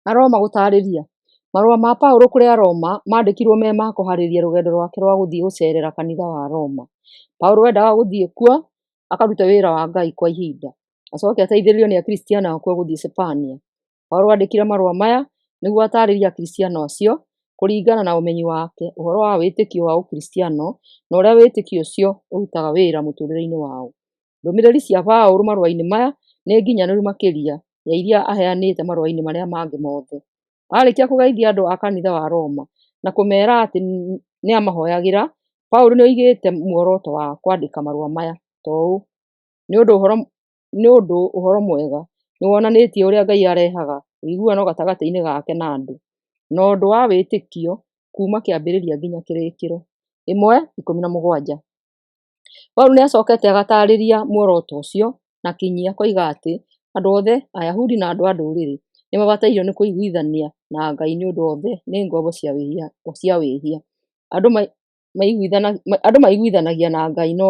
Aroma gũtaarĩria. Marũa ma Paũlũ kũrĩ Aroma maandĩkirwo me ma kũhaarĩria rũgendo rwake rwa gũthiĩ gũceerera kanitha wa Roma. Paũlũ endaga gũthiĩ kuo akarute wĩra wa Ngai kwa ihinda, acoke ateithĩrĩrio nĩ Akristiano akuo gũthiĩ Sipania. Paũlũ aandĩkire marũa maya nĩguo ataarĩrie Akristiano acio, kũringana na ũmenyi wake, ũhoro wa wĩtĩkio wa Ũkristiano na ũrĩa wĩtĩkio ũcio ũrutaga wĩra mũtũũrĩre-inĩ wao. Ndũmĩrĩri cia Paũlũ marũa-inĩ maya nĩ nginyanĩru makĩria ya iria aheanĩte marũa-inĩ marĩa mangĩ mothe. Aarĩkia kũgeithia andũ a kanitha wa Roma na kũmeera atĩ nĩamahoyagĩra, Paũlũ nĩoigĩte muoroto wa kwandĩka marũa maya ta ũũ: Nĩ ũndũ ũhoro mwega nĩwonanĩtie ũrĩa Ngai arehaga ũiguano gatagatĩ-inĩ gake na andũ, na ũndũ wa wĩtĩkio kuuma kĩambĩrĩria nginya kĩrĩkĩro. 1:17. Paũlũ nĩacokete agataarĩria muoroto ũcio na kinyi akoiga atĩ andũ othe, Ayahudi na andũ a Ndũrĩrĩ, nĩmabatairio nĩ kũiguithania na Ngai nĩ ũndũ othe nĩ ngombo cia wĩhia. Andũ maiguithanagia na Ngai na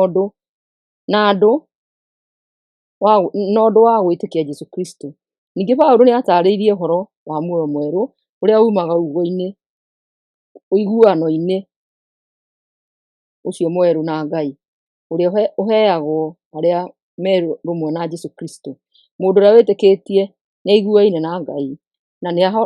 ũndũ wa gwĩtĩkia Jesũ Kristũ. Ningĩ Paũlũ nĩataarĩirie ũhoro wa muoyo mwerũ ũrĩa uumaga ũiguano-inĩ ũcio mwerũ na Ngai, ũrĩa ũheagwo arĩa me rũmwe na Jesũ Kristũ. Mũndũ ũrĩa wĩtĩkĩtie nĩaiguaine na Ngai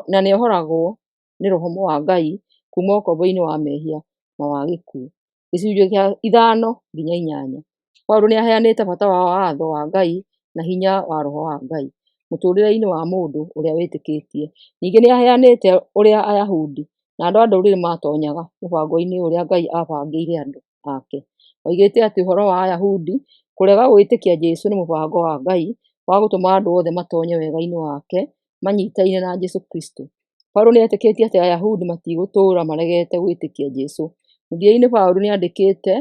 na nĩohoragwo nĩ Roho wa Ngai kuuma ũkombo-inĩ wa mehia na wa gĩkuũ. Gĩcunjĩ kĩa 5-8. Paũlũ nĩaheanĩte bata wa watho wa Ngai na hinya wa Roho wa Ngai mũtũũrĩre-inĩ wa mũndũ ũrĩa wĩtĩkĩtie. Ningĩ nĩaheanĩte ũrĩa Ayahudi na andũ a Ndũrĩrĩ maatoonyaga mũbango-inĩ ũrĩa Ngai aabangĩire andũ ake. Oigĩte atĩ ũhoro wa Ayahudi kũrega gwĩtĩkia Jesũ nĩ mũbango wa Ngai wa gũtũma andũ othe matoonye wega-inĩ wake manyiitaine na Jesũ Kristũ. Paũlũ nĩetĩkĩtie atĩ Ayahudi matigũtũũra maregete gwĩtĩkia Jesũ. Mũthia-inĩ Paũlũ nĩandĩkĩte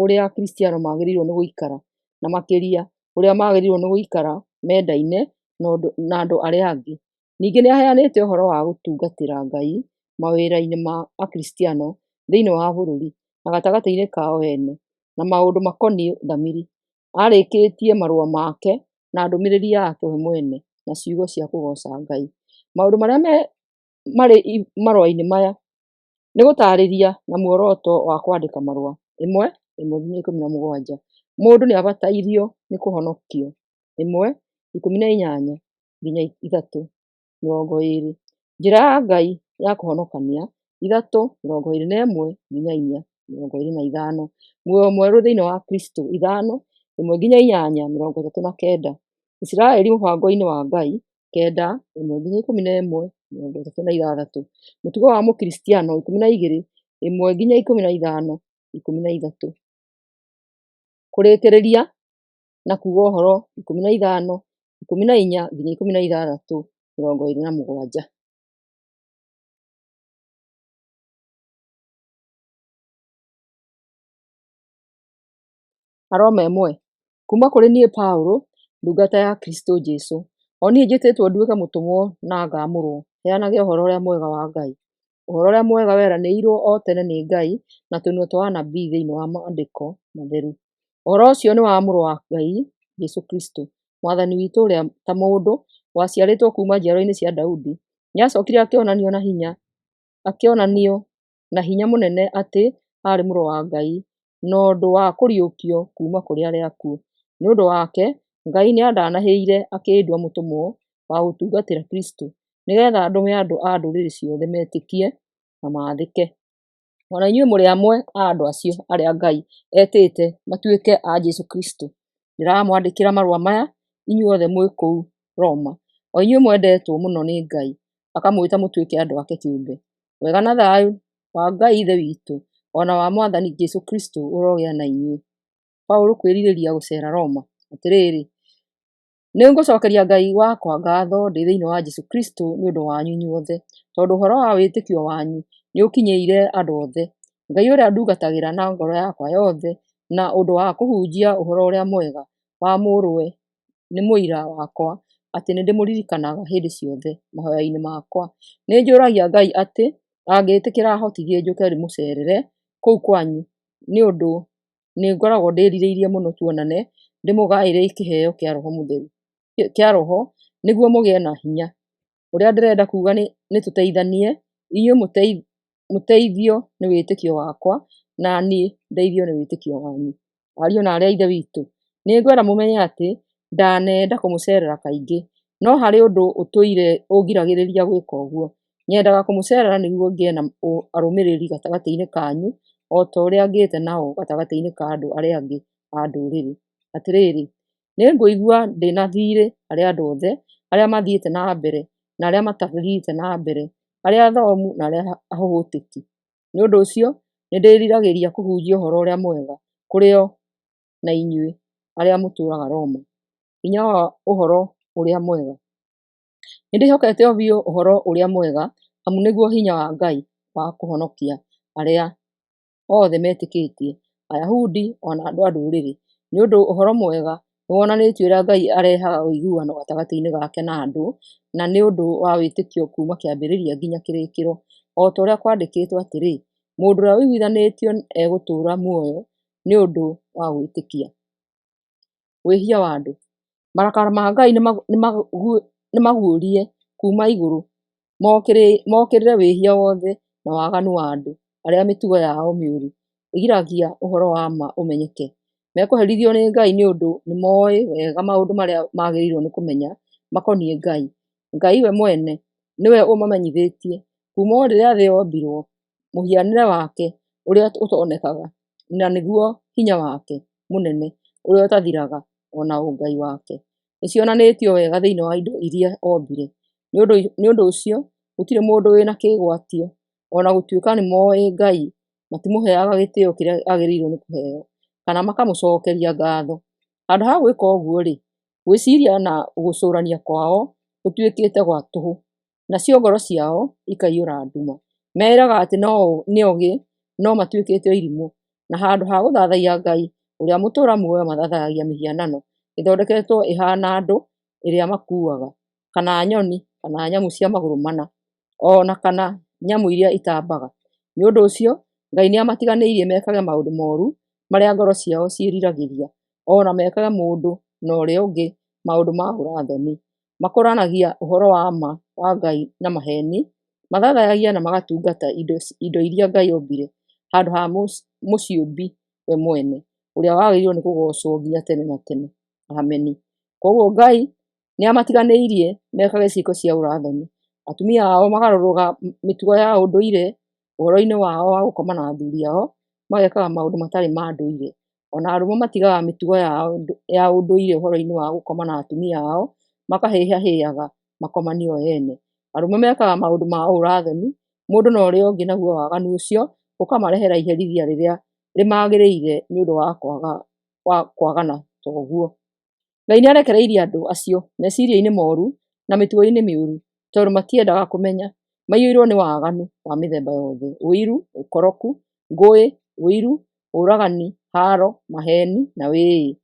ũrĩa Akristiano magĩrĩirwo nĩ gũikara, na makĩria ũrĩa magĩrĩirwo nĩ gũikara mendaine na andũ arĩa angĩ. Ningĩ nĩaheanĩte ũhoro wa gũtungatĩra Ngai mawĩra-inĩ ma Akristiano thĩinĩ wa bũrũri na gatagatĩ-inĩ kao ene, na maũndũ makoniĩ thamiri. Aarĩkĩtie marũa make na ndũmĩrĩri yake we mwene na ciugo cia kũgooca Ngai. Maũndũ marĩa marĩ marũa-inĩ maya nĩ gũtaarĩria na muoroto wa kwandĩka marũa. 1:1-17. Mũndũ nĩabatairio nĩ kũhonokio. 1:18-3:20. Njĩra ya Ngai ya kũhonokania. 3:21-4:25. Muoyo mwerũ thĩinĩ wa Kristũ. 5:1-8:39. Isiraeli mũbango-inĩ wa Ngai. 9:1-11:36. Mũtugo wa Mũkristiano. 12:1-15:13. Kũrĩkĩrĩria na kuuga ũhoro. 15:14-16:27. Aroma 1. Kuuma kũrĩ niĩ Paũlũ, ndungata ya Kristũ Jesũ, o niĩ njĩtĩtwo nduĩke mũtũmwo na ngaamũrwo, heanage Ũhoro-ũrĩa-Mwega wa Ngai. Ũhoro-ũrĩa-Mwega weranĩirwo o tene nĩ Ngai na tũnua twa anabii thĩinĩ wa Maandĩko Matheru. Ũhoro ũcio nĩ wa Mũrũ wa Ngai, Jesũ Kristũ, Mwathani witũ, ũrĩa ta mũndũ waciarĩtwo kuuma njiaro-inĩ cia Daudi, nĩacookire akĩonanio na hinya mũnene atĩ aarĩ Mũrũ wa Ngai na ũndũ wa kũriũkio kuuma kũrĩ arĩa akuũ. Nĩ ũndũ wake Ngai nĩandanahĩire akĩndua mũtũmwo wa gũtungatĩra Kristũ, nĩgeetha ndũme andũ a ndũrĩrĩ ciothe metĩkie na maathĩke. O na inyuĩ mũrĩ amwe a andũ acio arĩa Ngai etĩte matuĩke a Jesũ Kristũ. Ndĩramwandĩkĩra marũa maya inyuothe mwĩ kũu Roma, o inyuĩ mwendetwo mũno nĩ Ngai, akamwĩta mũtuĩke andũ ake kĩũmbe. Wega na thayũ wa Ngai Ithe witũ o na wa Mwathani Jesũ Kristũ ũrogĩa na inyuĩ. Paũlũ kwĩrirĩria gũceera Roma. Atĩrĩrĩ, nĩngũcookeria Ngai wakwa ngaatho ndĩ thĩinĩ wa Jesũ Kristũ nĩ ũndũ wanyu inyuothe, tondũ ũhoro wa wĩtĩkio wanyu nĩũkinyĩire andũ othe. Ngai ũrĩa ndungatagĩra na ngoro yakwa yothe na ũndũ wa kũhunjia Ũhoro-ũrĩa-Mwega wa Mũrũwe nĩ mũira wakwa atĩ nĩndĩmũririkanaga hĩndĩ ciothe mahooya-inĩ makwa. Nĩnjũũragia Ngai atĩ angĩĩtĩkĩra ahotithie njũke ndĩmũceerere kũu kwanyu, nĩ ũndũ nĩngoragwo ndĩĩrirĩirie mũno tuonane ndĩmũgaĩre kĩheo kĩa Roho nĩguo mũgĩe na hinya. Ũrĩa ndĩrenda kuuga nĩ tũteithanie, inyuĩ mũteithio nĩ wĩtĩkio wakwa, na niĩ ndeithio nĩ wĩtĩkio wanyu. Ariũ na aarĩ a Ithe witũ, nĩngwenda mũmenye atĩ ndanenda kũmũceerera kaingĩ, no harĩ ũndũ ũtũire ũngiragĩrĩria gwĩka ũguo. Nyendaga kũmũceerera nĩguo ngĩe na arũmĩrĩri gatagatĩ-inĩ kanyu, o ta ũrĩa ngĩĩte nao gatagatĩ-inĩ ka andũ arĩa angĩ a Ndũrĩrĩ. Atĩrĩrĩ, nĩngũigua ndĩ na thiirĩ harĩ andũ othe, arĩa mathiĩte na mbere na arĩa matathiĩte na mbere, arĩa athomu na arĩa ahũtĩki. Nĩ ũndũ ũcio nĩndĩĩriragĩria kũhunjia Ũhoro-ũrĩa-Mwega kũrĩ o na inyuĩ arĩa mũtũũraga Roma. Hinya wa Ũhoro-ũrĩa-Mwega. Nĩndĩhokete o biũ Ũhoro-ũrĩa-Mwega, amu nĩguo hinya wa Ngai wa kũhonokia arĩa othe metĩkĩtie, Ayahudi o na andũ-a-Ndũrĩrĩ. Nĩ ũndũ Ũhoro Mwega nĩwonanĩtie ũrĩa Ngai arehaga ũiguano gatagatĩ gake na andũ, na nĩ ũndũ wa wĩtĩkio kuuma kĩambĩrĩria nginya kĩrĩkĩro, o ta ũrĩa kwandĩkĩtwo atĩrĩ, “Mũndũ ũrĩa ũiguithanĩtio egũtũũra muoyo nĩ ũndũ wa gwĩtĩkia.” Wĩhia wa andũ. Marakara ma Ngai nĩmaguũrie kuuma igũrũ mokĩrĩre wĩhia wothe na waganu wa andũ, arĩa mĩtugo yao mĩũru ĩgiragia ũhoro wa ma ũmenyeke. Mekũherithio nĩ Ngai nĩ ũndũ nĩmooĩ wega maũndũ marĩa magĩrĩirwo nĩ kũmenya makoniĩ Ngai. Ngai we mwene nĩwe ũmamenyithĩtie. Kuuma o rĩrĩa thĩ yombirwo, mũhianĩre wake ũrĩa ũtonekaga, na nĩguo hinya wake mũnene ũrĩa ũtathiraga o na ũngai wake, nĩcionanĩtio wega thĩinĩ wa indo iria ombire. Nĩ ũndũ ũcio gũtirĩ mũndũ wĩ na kĩĩgwatio. O na gũtuĩka nĩmooĩ Ngai, matimũheaga gĩtĩĩo kĩrĩa agĩrĩirwo nĩ kũheo, kana makamũcookeria ngaatho. Handũ ha gwĩka ũguo-rĩ, gwĩciiria na gũcũũrania kwao gũtuĩkĩte gwa tũhũ, nacio ngoro ciao ikaiyũra nduma. Meĩraga atĩ nĩ ogĩ, no matuĩkĩte irimũ, na handũ ha gũthathaiya Ngai ũrĩa mũtũũra muoyo mathathayagia mĩhianano ĩthondeketwo ĩhaana andũ ĩrĩa makuuaga, kana nyoni, kana nyamũ cia magũrũ mana, o na kana nyamũ iria itambaga. Nĩ ũndũ ũcio Ngai nĩamatiganĩirie mekage maũndũ mooru marĩa ngoro ciao ciĩriragĩria, o na mekage mũndũ na ũrĩa ũngĩ maũndũ ma ũũra-thoni. Makũũranagia ũhoro wa ma wa Ngai na maheeni, mathathayagia na magatungata indo iria Ngai ombire, handũ ha Mũciũmbi we mwene, ũrĩa wagĩrĩirwo nĩ kũgoocwo nginya tene na tene. Ameni. Kwoguo Ngai nĩamatiganĩirie mekage ciĩko cia ũũra-thoni. Atumia ao magarũrũraga mĩtugo ya ũndũire ũhoro-inĩ wao wa gũkoma na athuri ao, magekaga maũndũ matarĩ ma ndũire. O na arũme matigaga mĩtugo yao ya ũndũire ũhoro-inĩ wa gũkoma na atumia ao, makahĩahĩaga makomanie o ene. Arũme mekaga maũndũ ma ũũra-thoni mũndũ na ũrĩa ũngĩ, naguo waganu ũcio ũkamarehera iherithia rĩrĩa rĩmagĩrĩire nĩ ũndũ wa kwagana ta ũguo. Ngai nĩarekereirie andũ acio meciiria-inĩ mooru na mĩtugo-inĩ mĩũru, tondũ matiendaga kũmenya. Maiyũirwo nĩ waganu wa mĩthemba yothe, ũiru, ũkoroku, ngũĩ, ũiru, ũragani, haaro, maheeni na wĩĩi.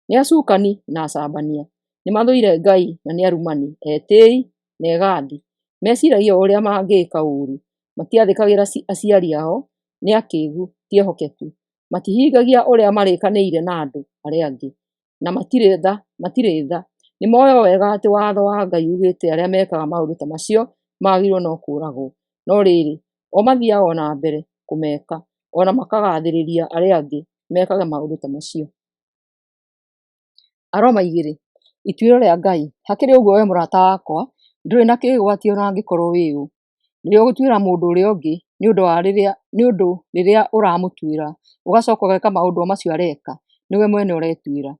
Nĩ acukani na acambania, nĩmathũire Ngai na nĩ arumani, etĩĩi na egaathi. Meciiragia o ũrĩa mangĩĩka ũũru, matiathĩkagĩra aciari ao, nĩ akĩĩgu, ti ehokeku, matihingagia ũrĩa marĩkanĩire na andũ arĩa angĩ, na matirĩ tha. Nĩmooĩ o wega atĩ watho wa Ngai uugĩte arĩa mekaga maũndũ ta macio magĩrĩirwo no kũũragwo. No rĩrĩ, o mathiiaga o na mbere kũmeka, o na makagaathĩrĩria arĩa angĩ mekage maũndũ ta macio. Aroma 2. Ituĩro rĩa Ngai. Hakĩrĩ ũguo, wee mũrata wakwa, ndũrĩ na kĩĩgwatio o na angĩkorwo wĩ ũ, rĩrĩa ũgũtuĩra mũndũ ũrĩa ũngĩ, nĩ ũndũ rĩrĩa ũramũtuĩra, ũgacooka ũgeka maũndũ o macio areka, nĩwe mwene ũretuĩra.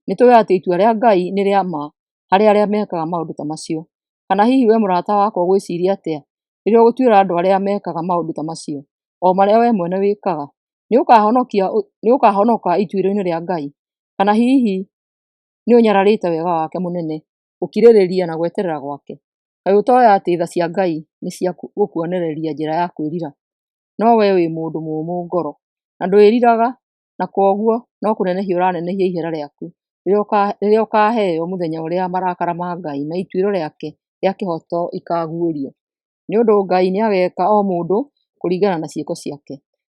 Nĩtũũĩ atĩ itua rĩa Ngai nĩ rĩa ma harĩ arĩa mekaga maũndũ ta macio. Kana hihi wee mũrata wakwa ũgwĩciiria atĩa rĩrĩa ũgũtuĩra andũ arĩa mekaga maũndũ ta macio, o marĩa wee mwene wĩkaga? Nĩũkahonoka ituĩro-inĩ rĩa Ngai? Kana hihi nĩũnyararĩte wega wake mũnene, gũkirĩrĩria na gweterera gwake? Kaĩ ũtooĩ atĩ tha cia Ngai nĩ cia gũkuonereria njĩra ya kwĩrira? No wee wĩ mũndũ mũũmũ ngoro, na ndwĩriraga, na kwoguo no kũnenehia ũranenehia ihera rĩaku rĩrĩa ũkaaheo mũthenya ũrĩa marakara ma Ngai na ituĩro rĩake rĩa kĩhooto ikaaguũrio. Nĩ ũndũ Ngai nĩageeka o mũndũ kũringana na ciĩko ciake.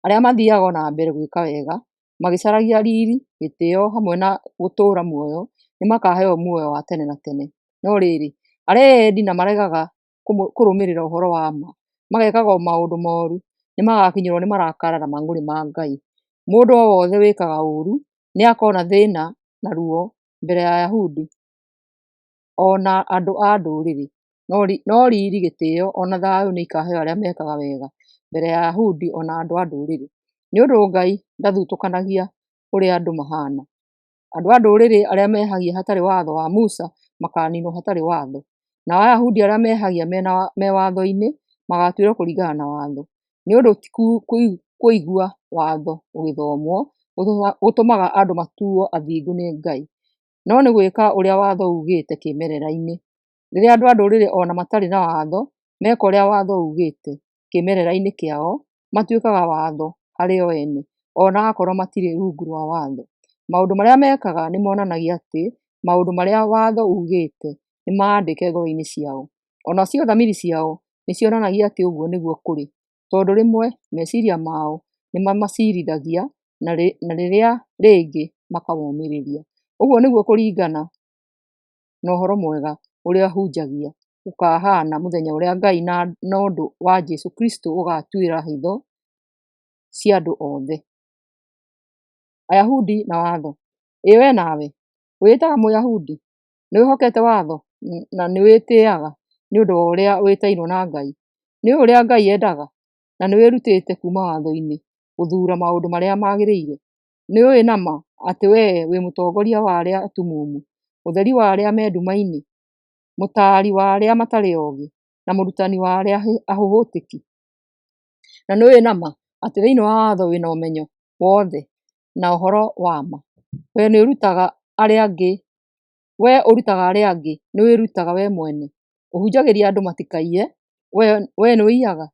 Arĩa mathiiaga o na mbere gwĩka wega, magĩcaragia riiri, gĩtĩĩo hamwe na gũtũũra muoyo, nĩmakaheo muoyo wa tene na tene. No rĩrĩ, Arĩa eyendi na maregaga kũrũmĩrĩra ũhoro wa ma, magekaga o maũndũ moru, nĩmagakinyĩrwo nĩ marakara na mang'ũrĩ ma Ngai. Mũndũ o wothe wĩkaga ũũru nĩakona thĩĩna na ruo mbere ya Ayahudi o na andũ a Ndũrĩrĩ, no riiri, gĩtĩĩo, o na thayũ nĩikaheo arĩa mekaga wega mbere ya Ayahudi o na andũ a Ndũrĩrĩ. Nĩ ũndũ Ngai ndathutũkanagia ũrĩa andũ mahaana. Andũ a Ndũrĩrĩ arĩa mehagia hatarĩ watho wa Musa makaaniinwo hatarĩ watho, nao Ayahudi arĩa mehagia me watho-inĩ magaatuĩrwo kũringana na watho. Nĩ ũndũ ti kũigua watho ũgĩthomwo gũtũmaga andũ matuo athingu nĩ Ngai, no nĩ gwĩka ũrĩa watho uugĩte kĩĩmerera-inĩ. Rĩrĩa andũ a Ndũrĩrĩ o na matarĩ na watho meka ũrĩa watho uugĩte kĩĩmerera-inĩ kĩao, matuĩkaga watho harĩ o ene, o na akorwo matirĩ rungu rwa watho. Maũndũ marĩa mekaga nĩ monanagia atĩ maũndũ marĩa watho uugĩte nĩ maandĩke ngoro-inĩ ciao. O nacio thamiri ciao nĩ cionanagia atĩ ũguo nĩguo kũrĩ, tondũ rĩmwe meciria mao nĩ mamaciirithagia na rĩrĩa rĩngĩ makamomĩrĩria. Ũguo nĩguo kũringana na ũhoro mwega ũrĩa hunjagia gũkahaana mũthenya ũrĩa Ngai na ũndũ wa Jesũ Kristũ ũgaatuĩra hitho cia andũ othe. Ayahudi na watho. Ĩ wee nawe, wĩĩtaga Mũyahudi? Nĩwĩhokete watho na nĩwĩtĩĩaga nĩ ũndũ wa ũrĩa wĩtainwo na Ngai? Nĩũũĩ ũrĩa Ngai endaga, na nĩwĩrutĩte kuuma watho-inĩ gũthuura maũndũ marĩa magĩrĩire? Nĩũũĩ na ma atĩ wee wĩ mũtongoria wa arĩa atumumu, ũtheri wa arĩa me nduma-inĩ, mũtaari wa arĩa matarĩ oogĩ, na mũrutani wa arĩa ahũhũtĩki? Na nĩũũĩ na ma atĩ thĩinĩ wa watho wĩ na ũmenyo wothe na ũhoro wa ma? Wee ũrutaga arĩa angĩ, nĩwĩrutaga wee mwene? Ũhunjagĩria andũ matikaiye, wee nĩũiyaga?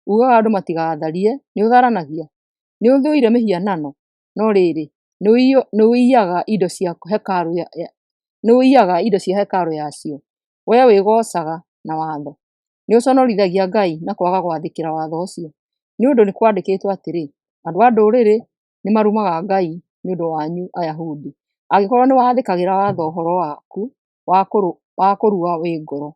Uugaga andũ matigatharie, nĩũtharanagia? Nĩũthũire mĩhianano, no rĩrĩ, nĩũiyaga indo cia hekarũ yacio? Wee wĩgoocaga na watho, nĩũconorithagia Ngai na kwaga gwathĩkĩra watho ũcio? Nĩ ũndũ nĩ kwandĩkĩtwo atĩrĩ, andũ a Ndũrĩrĩ nĩmarumaga Ngai nĩ ũndũ wanyu Ayahudi. Angĩkorwo nĩwathĩkagĩra watho, ũhoro waku wa kũrua wĩ ngoro;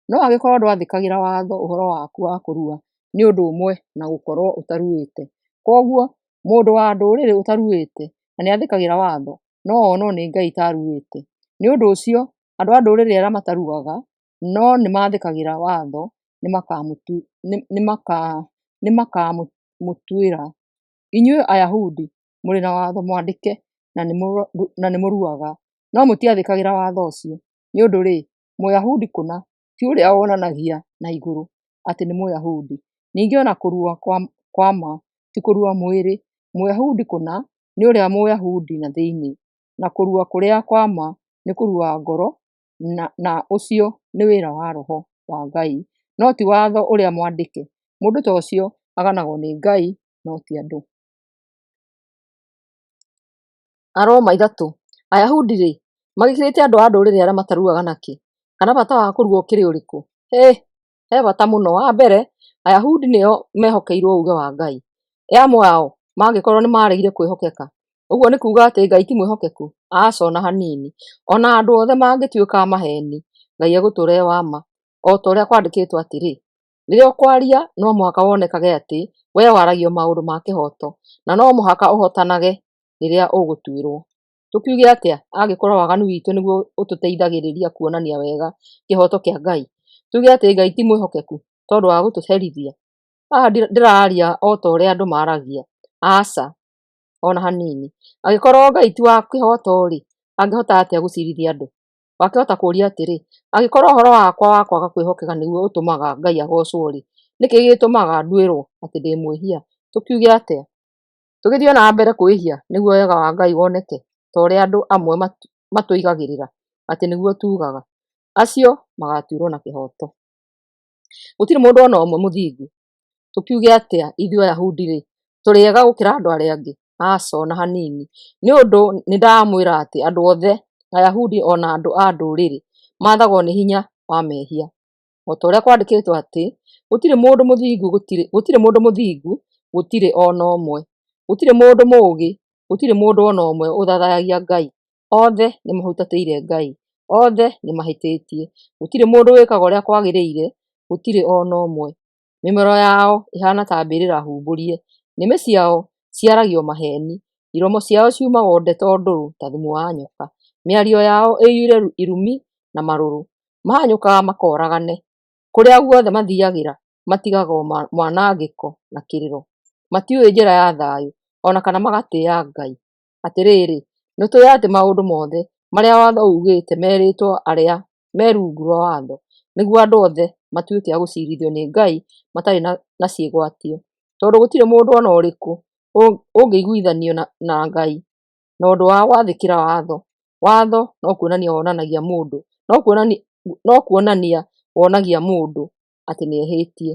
no angĩkorwo ndwathĩkagĩra watho, ũhoro waku wa kũrua nĩ ũndũ ũmwe na gũkorwo ũtaruĩte. Kwoguo mũndũ wa Ndũrĩrĩ ũtaruĩte na nĩathĩkagĩra watho, no onwo nĩ Ngai ta aruĩte. Nĩ ũndũ ũcio andũ a Ndũrĩrĩ arĩa mataruaga no nĩmathĩkagĩra watho nĩmakamũtuĩra. Inyuĩ Ayahudi mũrĩ na watho mwandĩke na nĩmũruaga, no mũtiathĩkagĩra watho ũcio. Nĩ ũndũ-rĩ, Mũyahudi kũna ti ũrĩa wonanagia na igũrũ atĩ nĩ Mũyahudi, ningĩ o na kũrua kwa ma ti kũrua mwĩrĩ. Mũyahudi kũna nĩ ũrĩa Mũyahudi na thĩinĩ, na kũrua kũrĩa kwa ma nĩ kũrua ngoro, na ũcio nĩ wĩra wa Roho wa Ngai, no ti watho ũrĩa mwandĩke. Mũndũ ta ũcio aganagwo nĩ Ngai no ti andũ. Aroma 3. Ayahudi-rĩ, magĩkĩrĩte andũ a Ndũrĩrĩ arĩa mataruaga nakĩ? Kana bata wa kũrua ũkĩrĩ ũrĩkũ? Hĩ, he bata mũno. Wa mbere, Ayahudi nĩo mehokeirwo uuge wa Ngai. Ĩ amwe ao mangĩkorwo nĩmaregire kwĩhokeka, ũguo nĩ kuuga atĩ Ngai ti mwĩhokeku? Aca o na hanini. O na andũ othe mangĩtuĩka a maheeni, Ngai egũtũũra e wa ma, o ta ũrĩa kwandĩkĩtwo atĩrĩ, rĩrĩa ũkwaria no mũhaka wonekage atĩ wee waragia maũndũ ma kĩhooto, na no mũhaka ũhootanage rĩrĩa ũgũtuĩrwo. Tũkiuge atĩa angĩkorwo waganu witũ nĩguo ũtũteithagĩrĩria kuonania wega kĩhooto kĩa Ngai? Tuuge atĩ Ngai ti mwĩhokeku tondũ wa gũtũherithia? Haha ndĩraaria o ta ũrĩa andũ maaragia. Aca o na hanini. Angĩkorwo Ngai ti wa kĩhooto-rĩ, angĩhota atĩa gũciirithia andũ? Wakĩhota kũũria atĩrĩ, angĩkorwo ũhoro wakwa wa kwaga kwĩhokeka nĩguo ũtũmaga Ngai agoocwo-rĩ, nĩ kĩĩ gĩtũmaga nduĩrwo atĩ ndĩ mwĩhia? Tũkiuge atĩa? Tũgĩthiĩ o na mbere kwĩhia nĩguo wega wa Ngai woneke, ta ũrĩa andũ amwe matũigagĩrĩra atĩ nĩguo tuugaga? Acio magaatuĩrwo na kĩhooto. Gũtirĩ mũndũ o na ũmwe mũthingu. Tũkiuge atĩa ithuĩ Ayahudi-rĩ, tũrĩ ega gũkĩra andũ arĩa angĩ? Aca o na hanini. Nĩ ũndũ nĩndamwĩra atĩ andũ othe, Ayahudi o na andũ a Ndũrĩrĩ, maathagwo nĩ hinya wa mehia. O ta ũrĩa kwandĩkĩtwo atĩ, gũtirĩ mũndũ mũthingu, gũtirĩ mũndũ mũthingu, gũtirĩ o na ũmwe. Gũtirĩ mũndũ mũũgĩ, gũtirĩ mũndũ o na ũmwe ũthathayagia Ngai. Othe nĩmahutatĩire Ngai, Othe nĩmahĩtĩtie, gũtirĩ mũndũ wĩkaga ũrĩa kwagĩrĩire, gũtirĩ o na ũmwe. Mĩmero yao ĩhaana ta mbĩrĩra humbũrie, nĩmĩ ciao ciaragia o maheeni, iromo ciao ciumaga o ndeto ndũrũ ta thumu wa nyoka. Mĩario yao ĩiyũire irumi na marũrũ, mahanyũkaga makooragane. Kũrĩa guothe mathiiagĩra matigaga o mwanangĩko na kĩrĩro. Matiũĩ njĩra ya thayũ, o na kana magatĩĩa Ngai. Atĩrĩrĩ, nĩtũũĩ atĩ maũndũ mothe marĩa watho uugĩte merĩtwo arĩa me rungu rwa watho, nĩguo andũ othe matuĩke a gũciirithio nĩ Ngai matarĩ na ciĩgwatio. Tondũ gũtirĩ mũndũ o na ũrĩkũ ũngĩiguithanio na Ngai na ũndũ wa gwathĩkĩra watho. Watho no kuonania wonanagia mũndũ no kuonania wonagia mũndũ atĩ nĩehĩtie.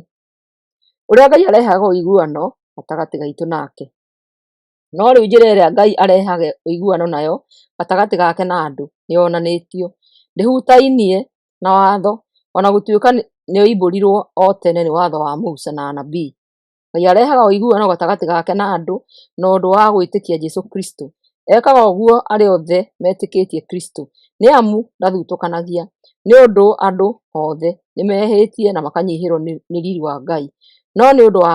Ũrĩa Ngai arehaga ũiguano gatagatĩ gaitũ nake. No rĩu njĩra ĩrĩa Ngai arehaga ũiguano nayo gatagatĩ gake na andũ nĩyonanĩtio. Ndĩhutainie na watho, o na gũtuĩka nĩoimbũrirwo o tene nĩ watho wa Musa na anabii. Ngai arehaga ũiguano gatagatĩ gake na andũ na ũndũ wa gwĩtĩkia Jesũ Kristũ. Ekaga ũguo arĩa othe metĩkĩtie Kristũ, nĩ amu ndathutũkanagia, nĩ ũndũ andũ othe nĩmehĩtie na makanyihĩrwo nĩ riri wa Ngai. No nĩ ũndũ wa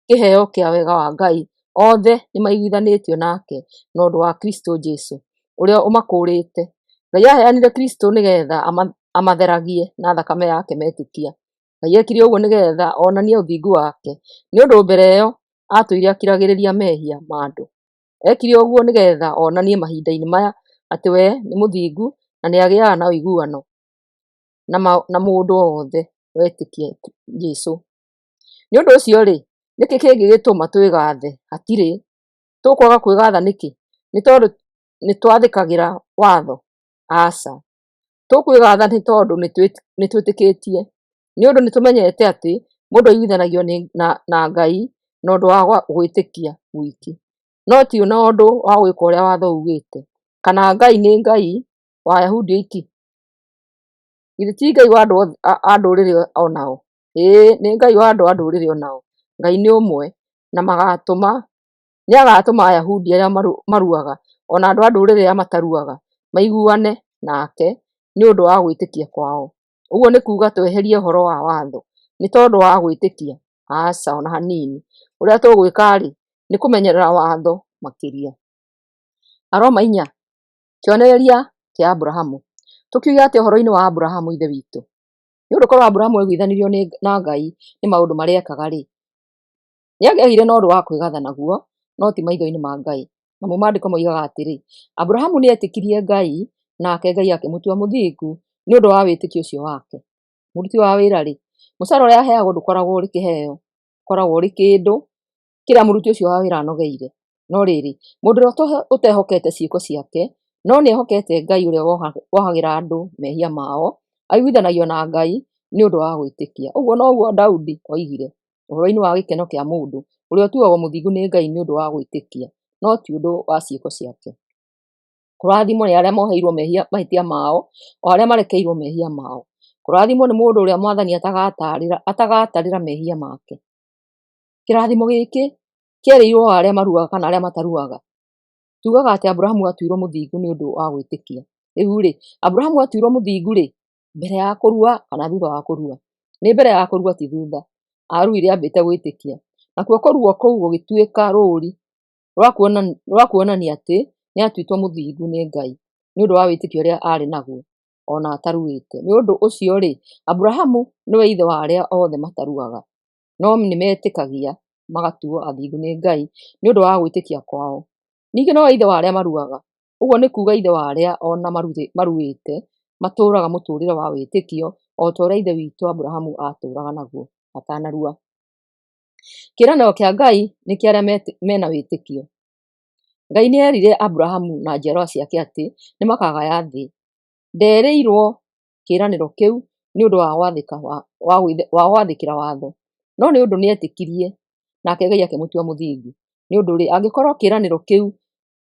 kĩheo kĩa wega wa Ngai, othe nĩmaiguithanĩtio nake na ũndũ wa Kristũ Jesũ, ũrĩa ũmakũũrĩte. Ngai aaheanire Kristũ nĩgeetha amatheragie na thakame yake metĩkia. Ngai eekire ũguo nĩgeetha onanie ũthingu wake, nĩ ũndũ mbere ĩyo aatũire akiragĩrĩria mehia ma andũ. Eekire ũguo nĩgeetha onanie mahinda-inĩ maya atĩ we nĩ mũthingu na nĩagĩaga na ũiguano na mũndũ o wothe wetĩkia Jesũ. Nĩ ũndũ ũcio-rĩ, nĩkĩ kĩngĩgĩtũma twĩgathe? Hatirĩ. Tũkwaga kwĩgatha nĩkĩ? Nĩ tondũ nĩtwathĩkagĩra watho? Aca. Tũkwĩgatha nĩ tondũ nĩtwĩtĩkĩtie. Nĩ ũndũ nĩtũmenyete atĩ mũndũ aiguithanagio na Ngai na ũndũ wa gwĩtĩkia gwiki, no ti na ũndũ wa gwĩka ũrĩa watho uugĩte. Kana Ngai nĩ Ngai wa Ayahudi oiki? Githĩ ti Ngai wa andũ a ndũrĩrĩ o nao? Ĩĩ, nĩ Ngai wa andũ a ndũrĩrĩ o nao. Ngai nĩ ũmwe, na nĩagatũma Ayahudi arĩa maruaga o na andũ a ndũrĩrĩ arĩa mataruaga maiguane nake nĩ ũndũ wa gwĩtĩkia kwao. Ũguo nĩ kuuga tweherie ũhoro wa watho nĩ tondũ wa gwĩtĩkia? Aca, o na hanini. Ũrĩa tũgwĩka-rĩ, nĩ kũmenyerera watho makĩria. Aroma 4. Kĩonereria kĩa Aburahamu. Tũkiuge atĩa ũhoro-inĩ wa Aburahamu ithe witũ? Nĩ ũndũ korwo Aburahamu aiguithanirio na Ngai nĩ maũndũ marĩa ekaga-rĩ, nĩangĩagĩire na ũndũ wa kwĩgatha naguo, no ti maitho-inĩ ma Ngai. Namo maandĩko moigaga atĩrĩ, Aburahamu nĩetĩkirie Ngai, nake Ngai akĩmũtua mũthingu nĩ ũndũ wa wĩtĩkio ũcio wake. Mũruti wa wĩra-rĩ, mũcara ũrĩa aheagwo ndũkoragwo ũrĩ kĩheo, ũkoragwo ũrĩ kĩndũ kĩrĩa mũruti ũcio wa wĩra anogeire. No rĩrĩ, mũndũ ũrĩa ũtehokete ciĩko ciake, no nĩehokete Ngai ũrĩa wohagĩra andũ mehia mao, aiguithanagio na Ngai nĩ ũndũ wa gwĩtĩkia. Ũguo noguo Daudi oigire ũhoro-inĩ wa gĩkeno kĩa mũndũ ũrĩa ũtuagwo mũthingu nĩ Ngai nĩ ũndũ wa gwĩtĩkia, no ti ũndũ wa ciĩko ciake. Kũrathimwo nĩ arĩa moheirwo mahĩtia mao, o arĩa marekeirwo mehia mao. Kũrathimwo nĩ mũndũ ũrĩa Mwathani atagatarĩra mehia make. Kĩrathimo gĩkĩ kĩerĩirwo o arĩa maruaga kana arĩa mataruaga? Tugaga atĩ Aburahamu atuirwo mũthingu nĩ ũndũ wa gwĩtĩkia. Rĩu-rĩ, Aburahamu atuirwo mũthingu-rĩ, mbere ya kũrua kana thutha wa kũrua? Nĩ mbere ya kũrua ti thutha. Aruire ambĩte gwĩtĩkia. Nakuo kũrua kũu gũgĩtuĩka rũũri rwa kuonania atĩ nĩatuĩtwo mũthingu nĩ Ngai nĩ ũndũ wa wĩtĩkio ũrĩa aarĩ naguo o na ataruĩte. Nĩ ũndũ ũcio-rĩ, Aburahamu nĩwe ithe wa arĩa othe mataruaga, no nĩmetĩkagia magatuo athingu nĩ Ngai nĩ ũndũ wa gwĩtĩkia kwao. Ningĩ nowe ithe wa arĩa maruaga, ũguo nĩ kuuga ithe wa arĩa o na maruĩte matũũraga mũtũũrĩre wa wĩtĩkio o ta ũrĩa ithe witũ Aburahamu aatũũraga naguo atanarua. Kĩĩranĩro kĩa Ngai nĩ kĩa arĩa mena wĩtĩkio. Ngai nĩ eerire Aburahamu na njiarwa ciake atĩ nĩmakagaya thĩ. Ndeerĩirwo kĩĩranĩro kĩu nĩ ũndũ wa gwathĩkĩra watho, no nĩ ũndũ nĩetĩkirie, nake Ngai akĩmũtua mũthingu. Nĩ ũndũ-rĩ, angĩkorwo kĩĩranĩro kĩu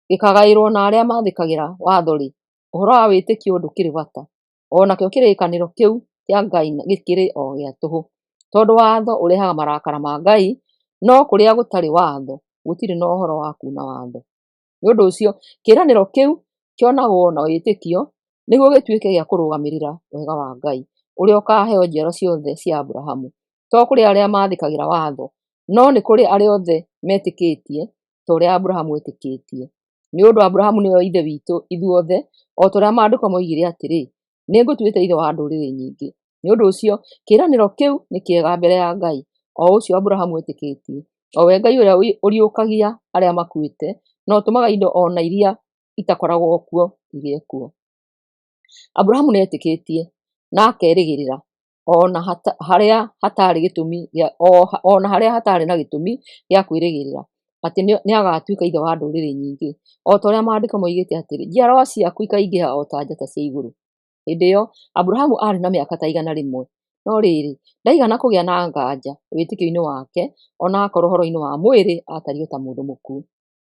gĩkagaĩrwo na arĩa mathĩkagĩra watho-rĩ, ũhoro wa wĩtĩkio ndũkĩrĩ bata, o nakĩo kĩrĩkanĩro kĩu kĩa Ngai gĩkĩrĩ o gĩa tũhũ. Tondũ watho ũrehaga marakara ma Ngai, no kũrĩa gũtarĩ watho gũtirĩ na ũhoro wa kuuna watho. Nĩ ũndũ ũcio kĩĩranĩro kĩu kĩonagwo na wĩtĩkio, nĩguo gĩtuĩke gĩa kũrũgamĩrĩra wega wa Ngai, ũrĩa ũkaaheo njiaro ciothe cia Aburahamu, to kũrĩ arĩa maathĩkagĩra watho, no nĩ kũrĩ arĩa othe metĩkĩtie, ta ũrĩa Aburahamu eetĩkĩtie. Nĩ ũndũ Aburahamu nĩwe ithe witũ ithuothe, o ta ũrĩa Maandĩko moigire atĩrĩ, Nĩngũtuĩte ithe wa ndũrĩrĩ nyingĩ. Nĩ ũndũ ũcio kĩĩranĩro kĩu nĩ kĩega mbere ya Ngai, o ũcio Aburahamu eetĩkĩtie, o we Ngai ũrĩa ũriũkagia arĩa makuĩte, na ũtũmaga indo o na iria itakoragwo kuo igĩe kuo. Aburahamu nĩetĩkĩtie na akerĩgĩrĩra, o na harĩa hatarĩ gĩtũmi o na harĩa hatarĩ na gĩtũmi gĩa kwĩrĩgĩrĩra, atĩ nĩagatuĩka ithe wa ndũrĩrĩ nyingĩ, o ta ũrĩa Maandĩko moigĩte atĩrĩ, njiarwa ciaku ikaingĩha o ta njata cia igũrũ. Hĩndĩ ĩyo Aburahamu aarĩ na mĩaka ta 100. No rĩrĩ, ndaigana kũgĩa na nganja wĩtĩkio-inĩ wake, o na akorwo ũhoro-inĩ wa mwĩrĩ aatariĩ ta mũndũ mũkuũ.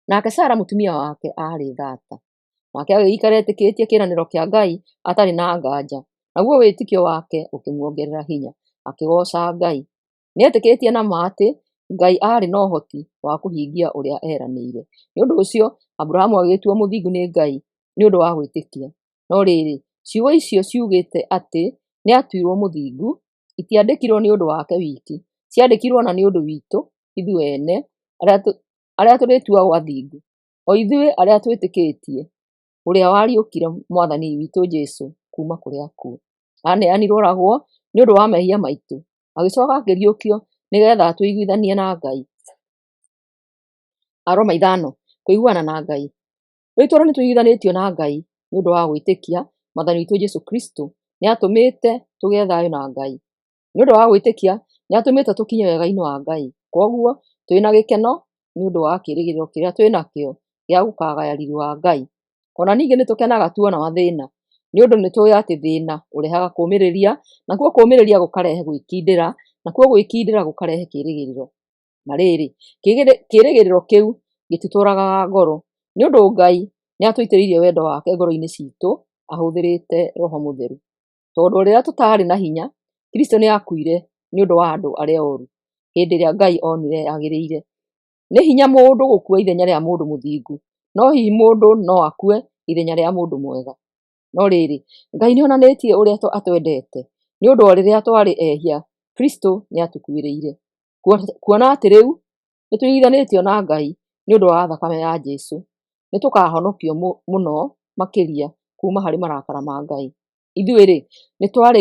Nake Sara mũtumia wake aarĩ thata. Nake agĩgĩikara etĩkĩtie kĩĩranĩro kĩa Ngai atarĩ na nganja, naguo wĩtĩkio wake ũkĩmuongerera hinya, akĩgooca Ngai. Nĩetĩkĩtie na ma atĩ Ngai aarĩ na ũhoti wa kũhingia ũrĩa eeranĩire. Nĩ ũndũ ũcio Aburahamu agĩgĩtuwo mũthingu nĩ Ngai nĩ ũndũ wa gwĩtĩkia. No rĩrĩ, ciugo icio ciugĩte atĩ nĩatuirwo mũthingu, itiandĩkirwo nĩ ũndũ wake wiki, ciandĩkirwo na nĩ ũndũ witũ ithuĩ ene, arĩa tũrĩtuagwo athingu, o ithuĩ arĩa twĩtĩkĩtie ũrĩa wariũkirie Mwathani witũ Jesũ kuuma kũrĩ akuũ. Aneanirwo oragwo nĩ ũndũ wa mehia maitũ, agĩcoka akĩriũkio nĩgetha atũiguithanie na Ngai. Aroma 5. Kũiguana na Ngai. Rĩu tondũ nĩtũiguithanĩtio na Ngai nĩ ũndũ wa gwĩtĩkia Mwathani witũ Jesũ Kristũ, nĩatũmĩte tũgĩe thayũ na Ngai. Nĩ ũndũ wa gwĩtĩkia nĩatũmĩte tũkinye wega-inĩ wa Ngai. Kwoguo twĩ na gĩkeno nĩ ũndũ wa kĩĩrĩgĩrĩro kĩrĩa twĩ nakĩo gĩa gũkaagaya riri wa Ngai. O na ningĩ nĩtũkenaga tuona mathĩna, nĩ ũndũ nĩtũũĩ atĩ thĩna ũrehaga kũũmĩrĩria, nakuo kũũmĩrĩria gũkarehe gwĩkindĩra, nakuo gwĩkindĩra gũkarehe kĩĩrĩgĩrĩro. Na rĩrĩ, kĩĩrĩgĩrĩro kĩu gĩtitũragaga ngoro, nĩ ũndũ Ngai nĩatũitĩrĩirie wendo wake ngoro-inĩ ciitũ ahũthĩrĩte Roho Mũtheru. Tondũ rĩrĩa tũtaarĩ na hinya, Kristũ nĩakuire nĩ ũndũ wa andũ arĩa oru, hĩndĩ ĩrĩa Ngai onire yagĩrĩire. Nĩ hinya mũndũ gũkua ithenya rĩa mũndũ mũthingu, no hihi mũndũ no akue ithenya rĩa mũndũ mwega. No rĩrĩ, Ngai nĩonanĩtie ũrĩa atwendete, nĩ ũndũ o rĩrĩa twarĩ ehia, Kristũ nĩatũkuĩrĩire. Kuona atĩ rĩu nĩtũiguithanĩtio na Ngai nĩ ũndũ wa thakame ya Jesũ, nĩtũkahonokio mũno makĩria kuuma harĩ marakara ma Ngai. Ithuĩ-rĩ, nĩtwarĩ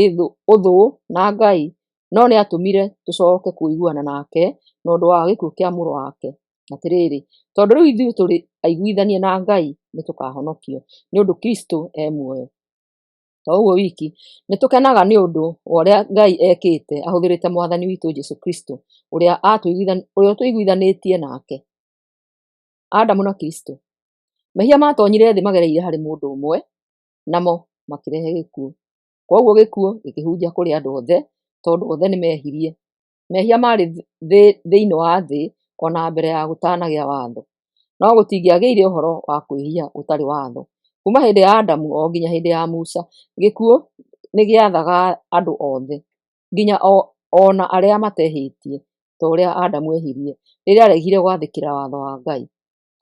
ũthũ na Ngai, no nĩatũmire tũcoke kũiguana nake na ũndũ wa gĩkuũ kĩa Mũrũ wake. Atĩrĩrĩ, tondũ rĩu ithuĩ tũrĩ aiguithanie na Ngai, nĩtũkahonokio, nĩ ũndũ Kristũ e muoyo. To ũguo wiki, nĩtũkenaga nĩ ũndũ wa ũrĩa Ngai ekĩte ahũthĩrĩte Mwathani witũ Jesũ Kristũ, ũrĩa ũtũiguithanĩtie nake. Adamu na Kristũ. Mehia maatoonyire thĩ magereire harĩ mũndũ ũmwe, namo makĩrehe gĩkuũ. Kwoguo gĩkuũ gĩkĩhunja kũrĩ andũ othe, tondũ othe nĩmehirie. Mehia maarĩ thĩinĩ wa thĩ o na mbere ya gũtanagĩa watho, no gũtingĩagĩire ũhoro wa kwĩhia gũtarĩ watho. Kuuma hĩndĩ ya Adamu o nginya hĩndĩ ya Musa, gĩkuũ nĩgĩathaga andũ othe, nginya o na arĩa matehĩtie, ta ũrĩa Adamu ehirie rĩrĩa aaregire gwathĩkĩra watho wa Ngai.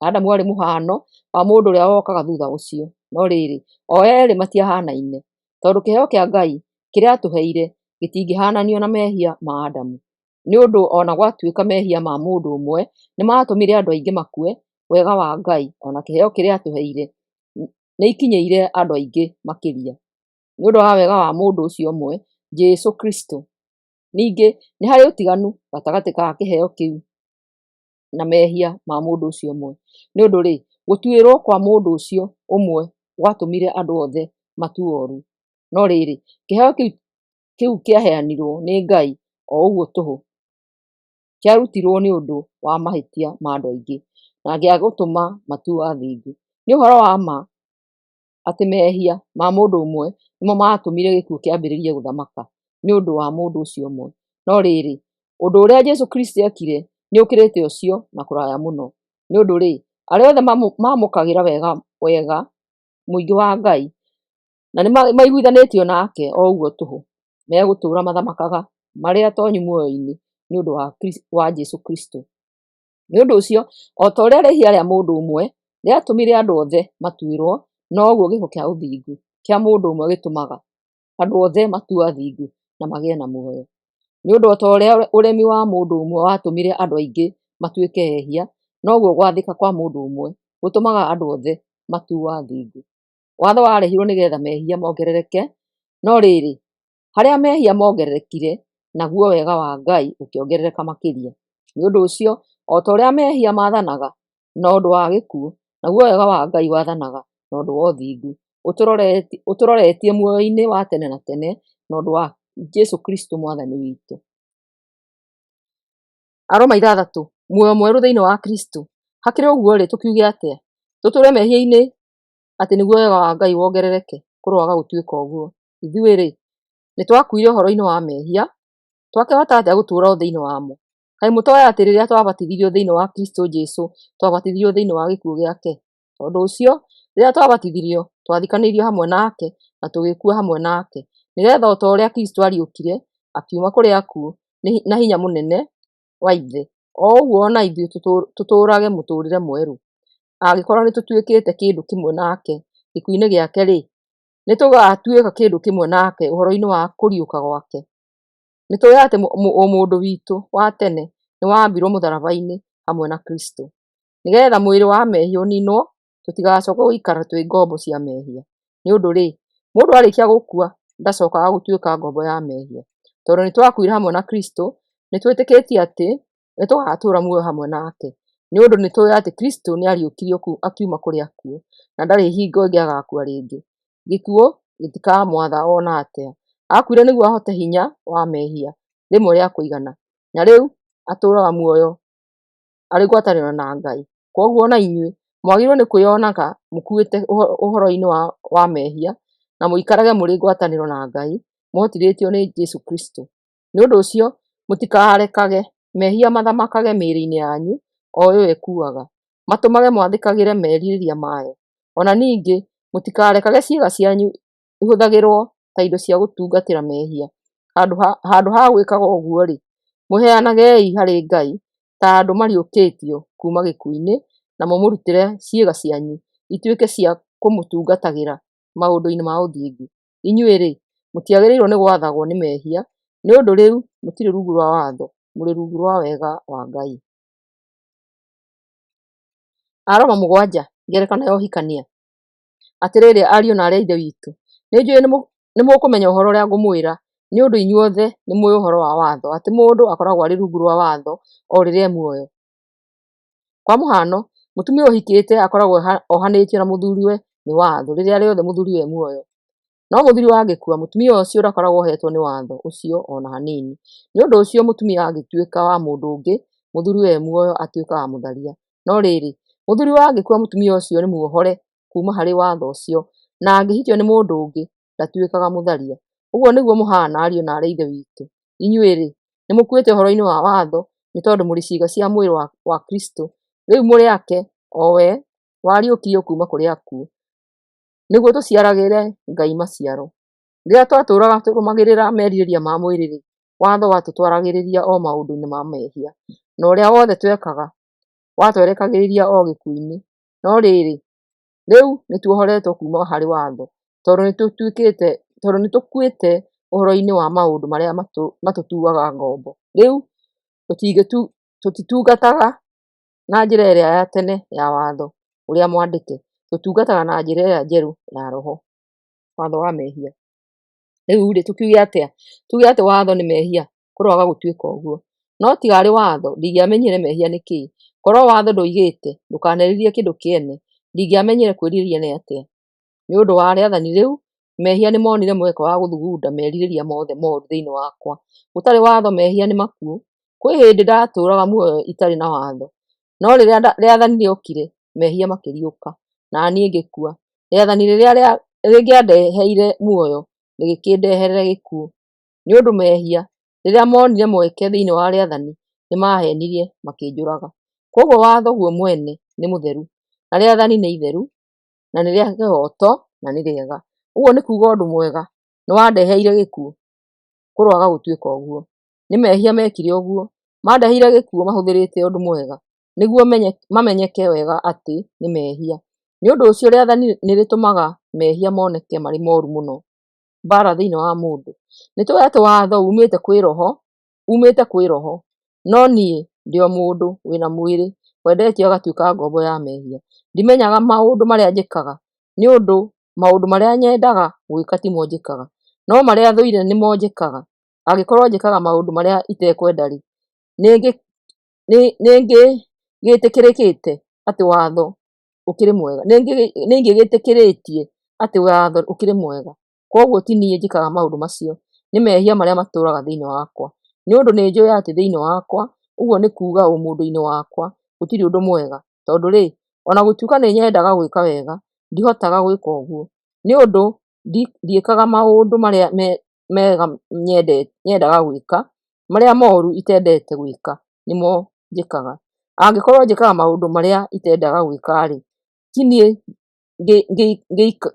Adamu aarĩ mũhaano wa mũndũ ũrĩa wokaga thutha ũcio, no rĩrĩ, o eerĩ matiahanaine, tondũ kĩheo kĩa Ngai kĩrĩa aatũheire gĩtingĩhaananio na mehia ma Adamu. Nĩ ũndũ o na gwatuĩka mehia ma mũndũ ũmwe nĩmatũmire andũ aingĩ makue, wega wa Ngai o na kĩheo kĩrĩa aatũheire nĩikinyĩire andũ aingĩ makĩria, nĩ ũndũ wa wega wa mũndũ ũcio ũmwe, Jesũ Kristũ. Ningĩ nĩ harĩ ũtiganu gatagatĩ ka kĩheo kĩu na mehia ma mũndũ ũcio ũmwe. Nĩ ũndũ-rĩ, gũtuĩrwo kwa mũndũ ũcio ũmwe gwatũmire andũ othe matuo ũũru. No rĩrĩ, kĩheo kĩu kĩaheanirwo nĩ Ngai o ũguo tũhũ, kĩarutirwo nĩ ũndũ wa mahĩtia ma andũ aingĩ, na gĩa gũtũma matuo athingu. Nĩ ũhoro wa ma atĩ mehia ma mũndũ ũmwe nĩmo maatũmire gĩkuũ kĩambĩrĩrie gũthamaka nĩ ũndũ wa mũndũ ũcio ũmwe. No rĩrĩ, ũndũ ũrĩa Jesũ Kristũ eekire nĩũkĩrĩte ũcio na kũraya mũno. Nĩ ũndũ-rĩ, arĩa othe maamũkagĩra wega mũingĩ wa Ngai na nĩmaiguithanĩtio nake o ũguo tũhũ, megũtũũra mathamakaga marĩ atonyu muoyo-inĩ nĩ ũndũ wa Jesũ Kristũ. Nĩ ũndũ ũcio, o ta ũrĩa rĩĩhia rĩa mũndũ ũmwe rĩatũmire andũ othe matuĩrwo, noguo gĩko kĩa ũthingu kĩa mũndũ ũmwe gĩtũmaga andũ othe matuo athingu na magĩe na muoyo. Nĩ ũndũ o ta ũrĩa ũremi wa mũndũ ũmwe watũmire andũ aingĩ matuĩke ehia, noguo gwathĩka kwa mũndũ ũmwe gũtũmaga andũ othe matuo athingu. Watho warehirwo nĩgetha mehia mongerereke, no rĩrĩ, harĩa mehia mongererekire, naguo wega wa Ngai ũkĩongerereka makĩria. Nĩ ũndũ ũcio, o ta ũrĩa mehia maathanaga na ũndũ wa gĩkuũ, naguo wega wa Ngai wathanaga na ũndũ wa ũthingu, ũtũroretie muoyo-inĩ wa tene na tene na ũndũ wa Jesũ Kristo Mwathani witũ. Aroma 6, muoyo mwerũ thĩinĩ wa Kristo. Hakĩrĩ ũguo-rĩ, tũkiuge atĩa? Tũtũũre mehia-inĩ atĩ nĩguo wega wa Ngai wongerereke? Kũroaga gũtuĩka ũguo! Ithuĩ-rĩ, nĩtwakuire ũhoro-inĩ wa mehia, twakĩhota atĩa gũtũũra o thĩinĩ wamo? Kaĩ mũtooĩ atĩ rĩrĩa twabatithirio thĩinĩ wa Kristo Jesũ, twabatithirio thĩinĩ wa gĩkuũ gĩake? Tondũ ũcio, rĩrĩa twabatithirio, twathikanĩirio hamwe nake na tũgĩkua hamwe nake, nĩgeetha o ta ũrĩa Kristo aariũkire akiuma kũrĩ akuũ na hinya mũnene wa Ithe, o ũguo o na ithuĩ tũtũũrage mũtũũrĩre mwerũ. Angĩkorwo nĩtũtuĩkĩte kĩndũ kĩmwe nake gĩkuũ-inĩ gĩake-rĩ, nĩtũgatuĩka kĩndũ kĩmwe nake ũhoro-inĩ wa kũriũka gwake. Nĩtũũĩ atĩ ũmũndũ witũ wa tene nĩwambirwo mũtharaba-inĩ hamwe na Kristo, nĩgeetha mwĩrĩ wa mehia ũniinwo, tũtigacooke gũikara twĩ ngombo cia mehia. Nĩ ũndũ-rĩ, mũndũ arĩkia gũkua ndacokaga gũtuĩka ngombo ya mehia. Tondũ nĩtwakuire hamwe na Kristo, nĩtwĩtĩkĩtie atĩ nĩtũgatũũra muoyo hamwe nake. Nĩ ũndũ nĩtũũĩ atĩ Kristo nĩariũkirio akiuma kũrĩ akuũ, na ndarĩ hingo ĩngĩ agakua rĩngĩ. Gĩkuũ gĩtikamwatha o na atĩa. Aakuire nĩguo ahote hinya wa mehia rĩmwe rĩa kũigana, na rĩu atũũraga muoyo arĩ ngwatanĩro na Ngai. Kwoguo o na inyuĩ mwagĩrĩirwo nĩ kwĩyonaga mũkuĩte ũhoro-inĩ wa mehia, na mũikarage mũrĩ ngwatanĩro na Ngai, mũhotithĩtio nĩ Jesũ Kristo. Nĩ ũndũ ũcio mũtikarekage mehia mathamakage mĩĩrĩ-inĩ yanyu o ĩyo ĩkuaga, matũmage mwathĩkagĩre merirĩria mayo. O na ningĩ mũtikarekage ciĩga cianyu ihũthagĩrwo ta indo cia gũtungatĩra mehia. Handũ ha gwĩkaga ũguo-rĩ, mwĩheanagei harĩ Ngai ta andũ mariũkĩtio kuuma gĩkuũ-inĩ, na mũmũrutĩre ciĩga cianyu ituĩke cia kũmũtungatagĩra maũndũ-inĩ ma ũthingu. Inyuĩ-rĩ, mũtiagĩrĩirwo nĩ gwathagwo nĩ mehia, nĩ ũndũ rĩu mũtirĩ rungu rwa watho, mũrĩ rungu rwa wega wa Ngai. Aroma 7, ngerekano ya ũhikania. Atĩrĩrĩ, ariũ na aarĩ a Ithe witũ, nĩnjũũĩ nĩmũkũmenya ũhoro ũrĩa ngũmwĩra, nĩ ũndũ inyuothe nĩmũũĩ ũhoro wa watho, atĩ mũndũ akoragwo arĩ rungu rwa watho o rĩrĩa e muoyo. Kwa mũhano, mũtumia ũhikĩte akoragwo ohanĩtio na mũthuriwe nĩ watho rĩrĩa rĩothe mũthuriwe e muoyo. No mũthuriwe angĩkua, mũtumia ũcio ndakoragwo ohetwo nĩ watho ũcio o na hanini. Nĩ ũndũ ũcio mũtumia angĩtuĩka wa mũndũ ũngĩ mũthuriwe e muoyo, atuĩkaga mũtharia. No rĩrĩ, mũthuriwe angĩkua, mũtumia ũcio nĩ muohore kuuma harĩ watho ũcio, na angĩhikio nĩ mũndũ ũngĩ, ndatuĩkaga mũtharia. Ũguo nĩguo mũhaana, ariũ na aarĩ a Ithe witũ. Inyuĩ-rĩ, nĩmũkuĩte ũhoro-inĩ wa watho nĩ tondũ mũrĩ ciĩga cia mwĩrĩ wa Kristo. Rĩu mũrĩ ake, o we wariũkirio kuuma kũrĩ akuũ, nĩguo tũciaragĩre Ngai maciaro. Rĩrĩa twatũũraga tũrũmagĩrĩra merirĩria ma mwĩrĩ-rĩ, watho watũtwaragĩrĩria o maũndũ-inĩ ma mehia, na ũrĩa wothe twekaga watwerekagĩria o gĩkuũ-inĩ. No rĩrĩ, rĩu nĩtuohoretwo kuuma harĩ watho, tondũ nĩtũkuĩte ũhoro-inĩ wa maũndũ marĩa matũtuaga ngombo. Rĩu tũtitungataga na njĩra ĩrĩa ya tene ya watho ũrĩa mwandĩke, tũtungataga na njĩra ĩrĩa njerũ ya Roho. Watho wa mehia. Rĩu-rĩ, tũkiuge atĩa? Tuge atĩ watho nĩ mehia? Kũroaga gũtuĩka ũguo! No tiga arĩ watho, ndingĩamenyire mehia nĩ kĩĩ. Korwo watho ndwoigĩte, “Ndũkanerirĩrie kĩndũ kĩene,” ndingĩamenyire kwĩrirĩria nĩ atĩa. Nĩ ũndũ wa rĩathani rĩu, mehia nĩmonire mweke wa gũthugunda merirĩria mothe mooru thĩinĩ wakwa. Gũtarĩ watho mehia nĩ makuũ. Kwĩ hĩndĩ ndaatũũraga muoyo itarĩ na watho, no rĩrĩa rĩathani rĩokire, mehia makĩriũka, na niĩ ngĩkua. Rĩathani rĩrĩa rĩngĩandeheire muoyo rĩgĩkĩndehere gĩkuũ. Nĩ ũndũ mehia, rĩrĩa moonire mweke thĩinĩ wa rĩathani, nĩmaheenirie makĩnjũraga. Kwoguo watho guo mwene nĩ mũtheru, na rĩathani nĩ itheru, na nĩ rĩa kĩhooto, na nĩ rĩega. Ũguo nĩ kuuga ũndũ mwega nĩwandeheire gĩkuũ? Kũroaga gũtuĩka ũguo! Nĩ mehia meekire ũguo, mandeheire gĩkuũ mahũthĩrĩte ũndũ mwega, nĩguo mamenyeke wega atĩ nĩ mehia. Nĩ ũndũ ũcio rĩathani nĩrĩtũmaga mehia moneke marĩ moru mũno. Mbaara thĩinĩ wa mũndũ. Nĩ tũĩ atĩ watho umĩte kwĩ roho, umĩte kwĩ roho, no niĩ ndĩ o mũndũ wĩ na mwĩrĩ wendetio agatuĩka ngombo ya mehia. Ndimenyaga maũndũ marĩa njĩkaga, nĩ ũndũ maũndũ marĩa nyendaga gwĩka timo njĩkaga, no marĩa thũire nĩmo njĩkaga. Angĩkorwo njĩkaga maũndũ marĩa itekwenda-rĩ, nĩngĩgĩtĩkĩrĩkĩte atĩ watho ũkĩrĩ mwega, nĩingĩgĩtĩkĩrĩtie atĩ watho ũkĩrĩ mwega. Kwoguo ti niĩ njĩkaga maũndũ macio, nĩ mehia marĩa matũũraga thĩinĩ wakwa. Nĩ ũndũ nĩnjũĩ atĩ thĩinĩ wakwa, ũguo nĩ kuuga ũmũndũ-inĩ wakwa, gũtirĩ ũndũ mwega. Tondũ rĩ, o na gũtuĩka nĩnyendaga gwĩka wega, ndihotaga gwĩka ũguo. Nĩ ũndũ ndiĩkaga maũndũ marĩa mega nyendaga gwĩka, marĩa moru itendete gwĩka nĩmo njĩkaga. Angĩkorwo njĩkaga maũndũ marĩa itendaga gwĩka-rĩ, ti niĩ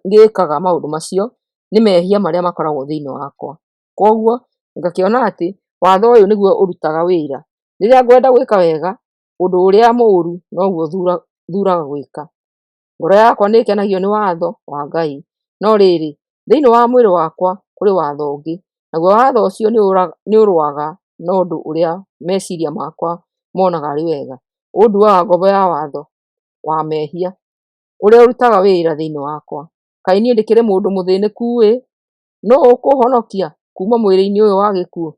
ngĩkaga maũndũ macio, nĩ mehia marĩa makoragwo thĩinĩ wakwa. Kwoguo ngakĩona atĩ watho ũyũ nĩguo ũrutaga wĩra. Rĩrĩa ngwenda gwĩka wega, ũndũ ũrĩa mũũru noguo thuraga gwĩka. Ngoro yakwa nĩĩkenagio nĩ watho wa Ngai, no rĩrĩ, thĩinĩ wa mwĩrĩ wakwa kũrĩ watho ũngĩ, naguo watho ũcio nĩũrũaga na ũndũ ũrĩa meciria makwa monaga arĩ wega, ũnduaga ngombo ya watho wa mehia ũrĩa ũrutaga wĩra thĩinĩ wakwa. Kaĩ niĩ ndĩkĩrĩ mũndũ mũthĩnĩku-ĩ! Nũũ ũkũũhonokia kuuma mwĩrĩ-inĩ ũyũ wa gĩkuũ?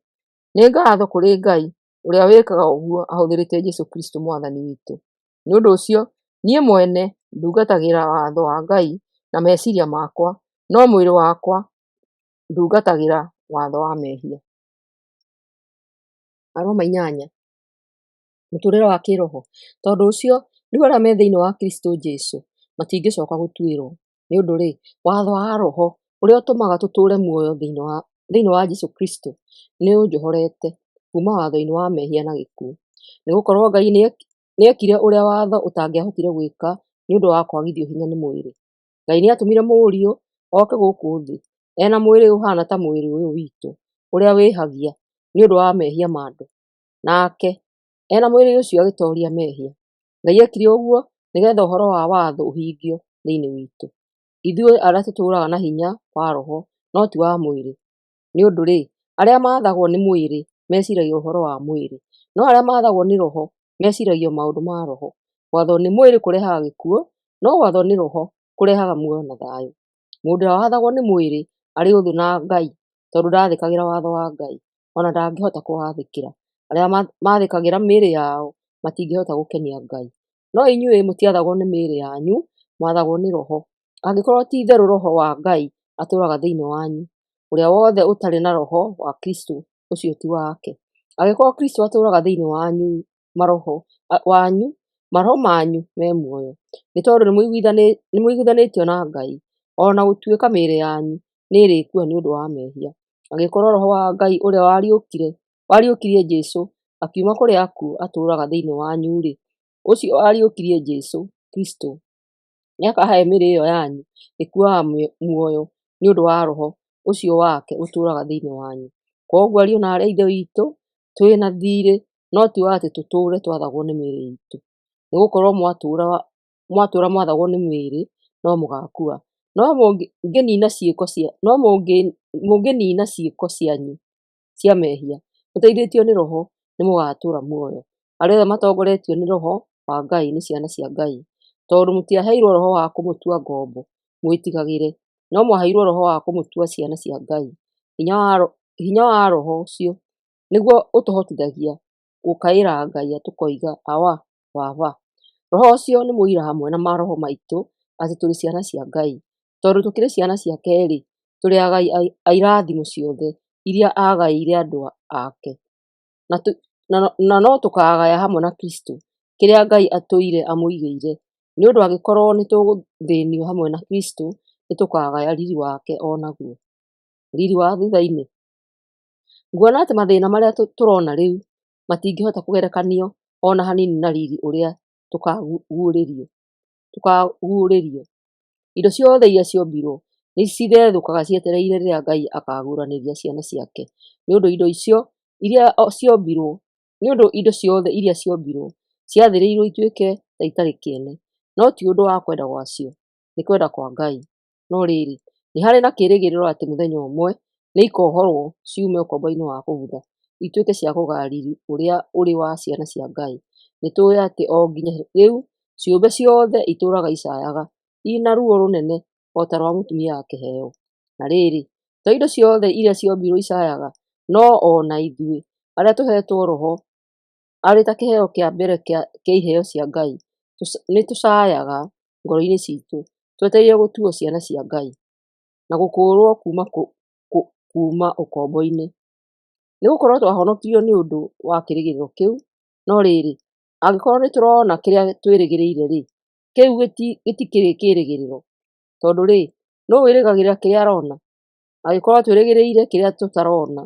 Nĩ ngatho kũrĩ Ngai ũrĩa wĩkaga ũguo ahũthĩrĩte Jesũ Kristũ Mwathani witũ. Nĩ ũndũ ũcio, niĩ mwene ndungatagĩra watho wa Ngai na meciria makwa, no mwĩrĩ wakwa ndungatagĩra watho wa mehia. Aroma 8. Mũtũũrĩre wa kĩĩroho. Tondũ ũcio, rĩu arĩa me thĩinĩ wa Kristũ Jesũ matingĩcoka gũtuĩrwo. Nĩ ũndũ-rĩ, watho wa Roho ũrĩa ũtũmaga tũtũũre muoyo thĩinĩ wa Jesũ Kristũ nĩũnjohorete kuuma watho-inĩ wa mehia na gĩkuũ. Nĩgũkorwo Ngai nĩekire ũrĩa watho ũtangĩahotire gwĩka nĩ ũndũ wa kwagithio hinya nĩ mwĩrĩ. Ngai nĩatũmire Mũriũ oke gũkũ thĩ e na mwĩrĩ ũhaana ta mwĩrĩ ũyũ witũ ũrĩa wĩhagia nĩ ũndũ wa mehia ma andũ. Nake e na mwĩrĩ ũcio agĩtooria mehia. Ngai eekire ũguo nĩgeetha ũhoro wa watho ũhingio thĩinĩ witũ, ithuĩ arĩa tũtũũraga na hinya wa Roho, no ti wa mwĩrĩ. Nĩ ũndũ-rĩ, arĩa maathagwo nĩ mwĩrĩ meciragia ũhoro wa mwĩrĩ, no arĩa maathagwo nĩ Roho meciragia maũndũ ma Roho. Gwathwo nĩ mwĩrĩ kũrehaga gĩkuũ, no gwathwo nĩ Roho kũrehaga muoyo na thayũ. Mũndũ ũrĩa wathagwo nĩ mwĩrĩ arĩ ũthũ na Ngai, tondũ ndathĩkagĩra watho wa Ngai, o na ndangĩhota kũwathĩkĩra. Arĩa mathĩkagĩra mĩĩrĩ yao matingĩhota gũkenia Ngai. No inyuĩ mũtiathagwo nĩ mĩĩrĩ yanyu, mwathagwo nĩ Roho, angĩkorwo ti itherũ Roho wa Ngai atũũraga thĩinĩ wanyu. Ũrĩa wothe ũtarĩ na Roho wa Kristũ, ũcio ti wake. Angĩkorwo Kristũ atũũraga thĩinĩ wanyu, maroho manyu me muoyo, nĩ tondũ nĩmũiguithanĩtio na Ngai, o na gũtuĩka mĩĩrĩ yanyu nĩĩrĩkua nĩ ũndũ wa mehia. Angĩkorwo Roho wa Ngai ũrĩa wariũkirie Jesũ akiuma kũrĩ akuũ atũũraga thĩinĩ wanyu-rĩ, ũcio wariũkirie Jesũ Kristũ nĩakahe mĩĩrĩ ĩyo yanyu ĩkuaga muoyo nĩ ũndũ wa Roho ũcio wake ũtũũraga thĩinĩ wanyu. Kwoguo ariũ na aarĩ a Ithe witũ, twĩ na thiirĩ no ti wa atĩ tũtũũre twathagwo nĩ mĩĩrĩ itũ. Nĩgũkorwo mwatũũra mwathagwo nĩ mĩĩrĩ no mũgaakua, no mũngĩniina ciĩko cianyu cia mehia mũteithĩtio nĩ Roho, nĩmũgatũũra muoyo. Arĩa othe matongoretio nĩ Roho wa Ngai nĩ ciana cia Ngai. Tondũ mũtiaheirwo roho wa kũmũtua ngombo mwĩtigagĩre, no mwaheirwo roho wa kũmũtua ciana cia Ngai. Hinya wa Roho ũcio nĩguo ũtũhotithagia gũkaĩra Ngai tũkoiga, “Awa, Baba.” Roho ũcio nĩ mũira hamwe na maroho maitũ atĩ tũrĩ ciana cia Ngai. Tondũ tũkĩrĩ ciana ciake-rĩ, tũrĩ agai a irathimo ciothe iria aagaĩire andũ ake, na no tũkaagaya hamwe na Kristũ kĩrĩa Ngai atũire amũigĩire. Nĩ ũndũ angĩkorwo nĩtũgũthĩĩnio hamwe na Kristũ, nĩtũkaagaya riiri wake o naguo. Riiri wa thuutha-inĩ. Nguona atĩ mathĩĩna marĩa tũrona rĩu matingĩhota kũgerekanio o na hanini na riiri ũrĩa tũkaguũrĩrio. Indo ciothe iria ciombirwo nĩcithethũkaga cietereire rĩrĩa Ngai akaaguũranĩria ciana ciake. Nĩ ũndũ indo ciothe iria ciombirwo ciathĩrĩirwo ituĩke ta itarĩ kĩene, no ti ũndũ wa kwenda gwacio, nĩ kwenda kwa Ngai. No rĩrĩ, nĩ harĩ na kĩĩrĩgĩrĩro atĩ mũthenya ũmwe nĩikohorũo ciume ũkombo-inĩ wa kũbutha, ituĩke cia kũgaya riri ũrĩa ũrĩ wa ciana cia Ngai. Nĩtũũĩ atĩ o nginya rĩu ciũmbe ciothe itũũraga icayaga, irĩ na ruo rũnene o ta rwa mũtumia akĩheo. Na rĩrĩ, to indo ciothe iria ciombirũo icayaga, no o na ithuĩ, arĩa tũheetwo Roho arĩ ta kĩheo kĩa mbere kĩa iheo cia Ngai, nĩtũcayaga ngoro-inĩ ciitũ, twetereire gũtuwo ciana cia Ngai, na gũkũũrũo kuuma ũkombo-inĩ. Nĩ gũkorũo twahonokirio nĩ ũndũ wa kĩĩrĩgĩrĩro kĩu. No rĩrĩ, angĩkorũo nĩtũrona kĩrĩa twĩrĩgĩrĩire-rĩ, kĩu gĩtikĩrĩ kĩĩrĩgĩrĩro. Tondũ-rĩ, nũũ wĩrĩgagĩrĩra kĩrĩa arona? Angĩkorũo twĩrĩgĩrĩire kĩrĩa tũtarona,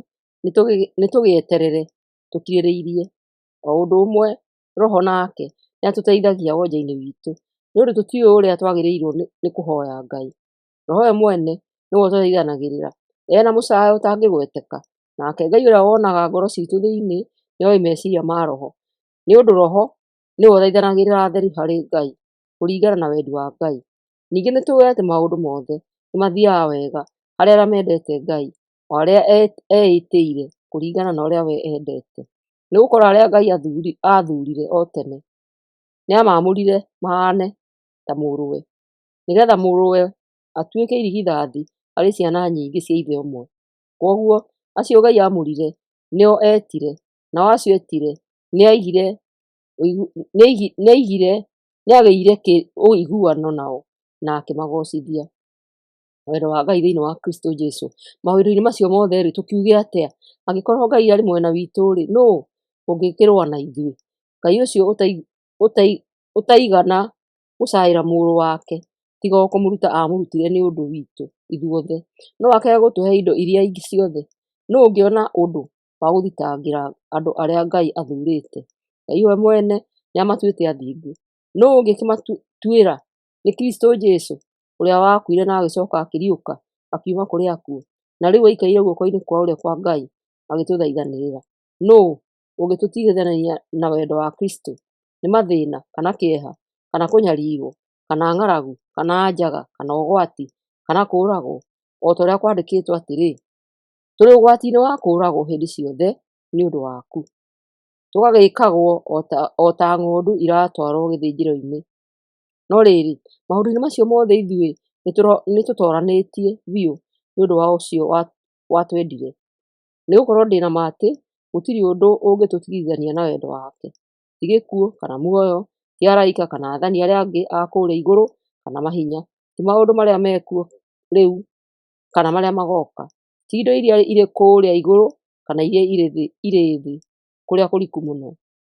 nĩtũgĩeterere tũkirĩrĩirie. O ũndũ ũmwe Roho nake nĩatũteithagia wonje-inĩ witũ, nĩ ũndũ tũtiũĩ ũrĩa twagĩrĩirwo nĩ kũhoya Ngai. Roho we mwene nĩwe ũtũthaithanagĩrĩra e na mũcayo ũtangĩgweteka. Nake Ngai ũrĩa wonaga ngoro ciitũ thĩinĩ nĩoĩ meciria ma Roho, nĩ ũndũ Roho nĩwe ũthaithanagĩrĩra atheru harĩ Ngai kũringana na wendi wa Ngai. Ningĩ nĩtũũĩ atĩ maũndũ mothe nĩmathiaga wega harĩ arĩa mendete Ngai, o arĩa eĩtĩire kũringana na ũrĩa we endete. Nĩ gũkorũo arĩa Ngai aathurire o tene, nĩamaamũrire mahaane ta Mũrũwe, nĩgeetha Mũrũwe atuĩke irigithathi harĩ ciana nyingĩ cia ithe ũmwe. Kwoguo, acio Ngai aamũrire, nĩo eetire, nao acio eetire, nĩaigire ũiguano nao na akĩmagoocithia. Wendo wa Ngai thĩinĩ wa Kristo Jesu. Maũndũ-inĩ macio mothe-rĩ, tũkiuge atĩa? Angĩkorwo Ngai arĩ mwena witũ-rĩ, nũũ ũngĩkĩrũa na ithuĩ? Ngai ũcio ũtaigana gũcaĩra Mũrũ wake, tiga o kũmũruta aamũrutire nĩ ũndũ witũ ithuothe, no akĩage gũtũhe indo iria ingĩ ciothe? Nũũ ũngĩona ũndũ wa gũthitangĩra andũ arĩa Ngai athuurĩte? Ngai we mwene nĩamatuĩte athingu. Nũũ ũngĩkĩmatuĩra? Nĩ Kristo Jesu, ũrĩa wakuire na agĩcoka akĩriũka akiuma kũrĩ akuũ, na rĩu aikarĩte guoko-inĩ kwa ũrĩo kwa Ngai agĩtũthaithanĩrĩra. Nũũ ũngĩtũtigithania na wendo wa Kristo? Nĩ mathĩna, kana kĩeha, kana kũnyarirwo, kana ng'aragu, kana njaga, kana ũgwati, kana kũũragwo? O ta ũrĩa kwandĩkĩtwo atĩrĩ, tũrĩ ũgwati-inĩ wa kũũragwo hĩndĩ ciothe nĩ ũndũ waku, tũgagĩkagwo o ta ng'ondu iratwarwo gĩthĩnjĩro-inĩ. No rĩrĩ, maũndũ-inĩ macio mothe ithuĩ nĩtũtooranĩtie biũ nĩ ũndũ wa ũcio watwendire. Nĩgũkorwo ndĩ na ma atĩ gũtirĩ ũndũ ũngĩtũtigithania na wendo wake, ti gĩkuũ kana muoyo, ti araika kana aathani arĩa angĩ a kũrĩa igũrũ kana mahinya, ti maũndũ marĩa mekuo rĩu kana marĩa magooka, ti indo iria irĩ kũrĩa igũrũ kana iria irĩ thĩ kũrĩa kũriku mũno.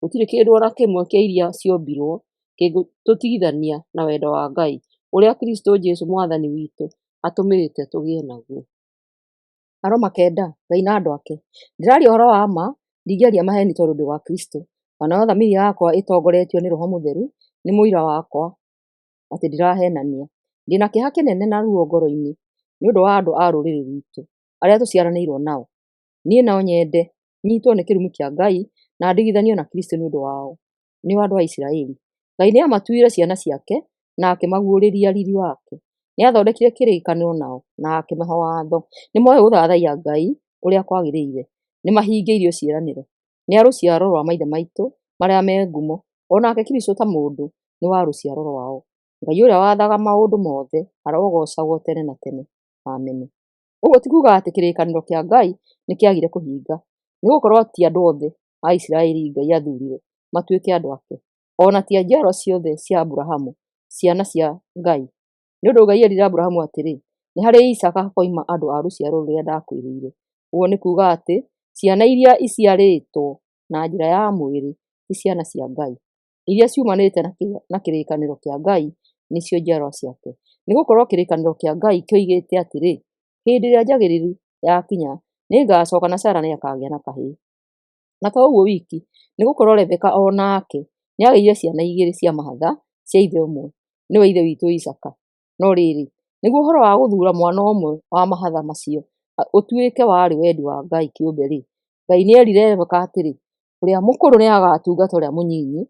Gũtirĩ kĩndũ o na kĩmwe kĩa iria ciombirwo kĩngĩtũtigithania na wendo wa Ngai ũrĩa Kristo Jesu Mwathani witũ atũmĩte tũgĩe naguo. Aroma 9, Ngai na andũ ake. Ndĩraaria ũhoro wa ma, ndingĩaria maheeni tondũ ndĩ wa Kristũ. O nayo thamiri yakwa ĩtongoretio nĩ Roho Mũtheru nĩ mũira wakwa atĩ ndiraheenania. Ndĩ na kĩeha kĩnene na ruo ngoro-inĩ nĩ ũndũ wa andũ a rũrĩrĩ rwitũ arĩa tũciaranĩirwo nao. Niĩ no nyende nyitwo nĩ kĩrumi kĩa Ngai na ndigithanio na Kristũ nĩ ũndũ wao, nĩo andũ a Isiraeli. Ngai nĩamatuire ciana ciake na akĩmaguũrĩria riiri wake. Nĩathondekire kĩrĩkanĩro nao na akĩmahe watho. Nĩmoĩ gũthathaiya Ngai ũrĩa kwagĩrĩire, nĩmahingĩirio ciĩranĩro, nĩ a rũciaro rwa maithe maitũ marĩa me ngumo, o nake Kristũ ta mũndũ nĩ wa rũciaro rwao. Ngai ũrĩa wathaga maũndũ mothe arogoocagwo tene na tene. Ameni. Ũguo ti kuuga atĩ kĩrĩkanĩro kĩa Ngai nĩkĩagire kũhinga, nĩgũkorwo ti andũ othe a Isiraeli Ngai aathurire matuĩke andũ ake, o na ti njiarwa ciothe cia Aburahamu ciana cia Ngai. Nĩ ũndũ Ngai eerire Aburahamu atĩrĩ, nĩ harĩ Isaaka hakoima andũ a rũciaro rũrĩa ndakwĩrĩire. Ũguo nĩ kuuga atĩ ciana iria iciarĩtwo na njĩra ya mwĩrĩ ti ciana cia Ngai, iria ciumanĩte na kĩrĩkanĩro kĩa Ngai nĩcio njiarwa ciake. Nĩgũkorwo kĩrĩkanĩro kĩa Ngai kĩoigĩte atĩrĩ, hĩndĩ ĩrĩa njagĩrĩru yakinya, nĩngacooka na Sara nĩakagĩa na kahĩĩ. Na to ũguo wiki, nĩgũkorwo Rebeka o nake nĩagĩire ciana igĩrĩ cia mahatha cia ithe ũmwe, nĩwe ithe witũ Isaaka. No rĩrĩ, nĩguo ũhoro wa gũthuura mwana ũmwe wa mahatha macio ũtuĩke warĩ wendi wa Ngai kĩũmbe-rĩ, Ngai nĩerire Rebeka atĩrĩ, ũrĩa mũkũrũ nĩagatungata ũrĩa mũnyinyi.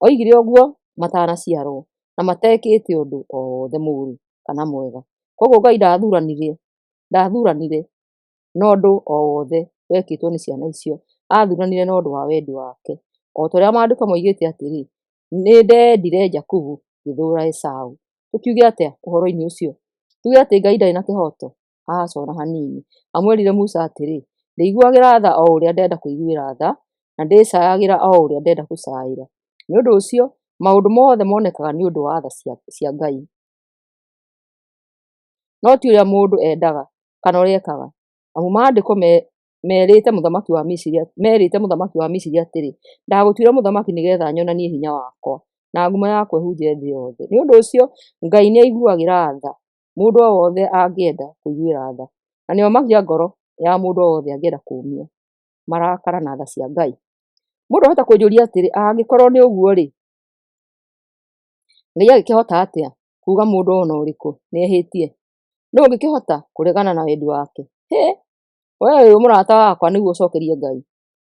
Oigire ũguo matanaciarwo, na matekĩte ũndũ o wothe mũũru kana mwega. Kwoguo Ngai ndathuranire na ũndũ o wothe wekĩtwo nĩ ciana icio, aathuranire na ũndũ wa wendi wake. O ta ũrĩa maandĩko moigĩte atĩrĩ, "Nĩndendire Jakubu, ngĩthũũra Esaũ." Tũkiuge atĩa ũhoro-inĩ ũcio? Tuuge atĩ Ngai ndarĩ na kĩhooto? Aca o na hanini! Amu eerire Musa atĩrĩ, "Ndĩiguagĩra tha o ũrĩa ndenda kũiguĩra tha, na ndĩcaayagĩra o ũrĩa ndenda gũcaĩra." Nĩ ũndũ ũcio, maũndũ mothe monekaga nĩ ũndũ wa tha cia Ngai, no ti ũrĩa mũndũ endaga kana ũrĩa ekaga. Amu maandĩko merĩte mũthamaki wa Misiri atĩrĩ, "Ndagũtuire mũthamaki nĩgeetha nyonanie hinya wakwa, na ngumo yakwa ĩhunje thĩ yothe." Nĩ ũndũ ũcio Ngai nĩaiguagĩra tha mũndũ o wothe angĩenda kũiguĩra tha, na nĩomagia ngoro ya mũndũ o wothe angĩenda kũũmia marakara na tha cia Ngai. Mũndũ ahota kũnjũria atĩrĩ, "Angĩkorwo nĩ ũguo-rĩ, Ngai angĩkĩhota atĩa kuuga mũndũ o na ũrĩkũ nĩehĩtie? Nũũ ũngĩkĩhota kũregana na wendi wake?" Hĩ! Wee wĩ mũrata wakwa nĩguo ũcookerie Ngai.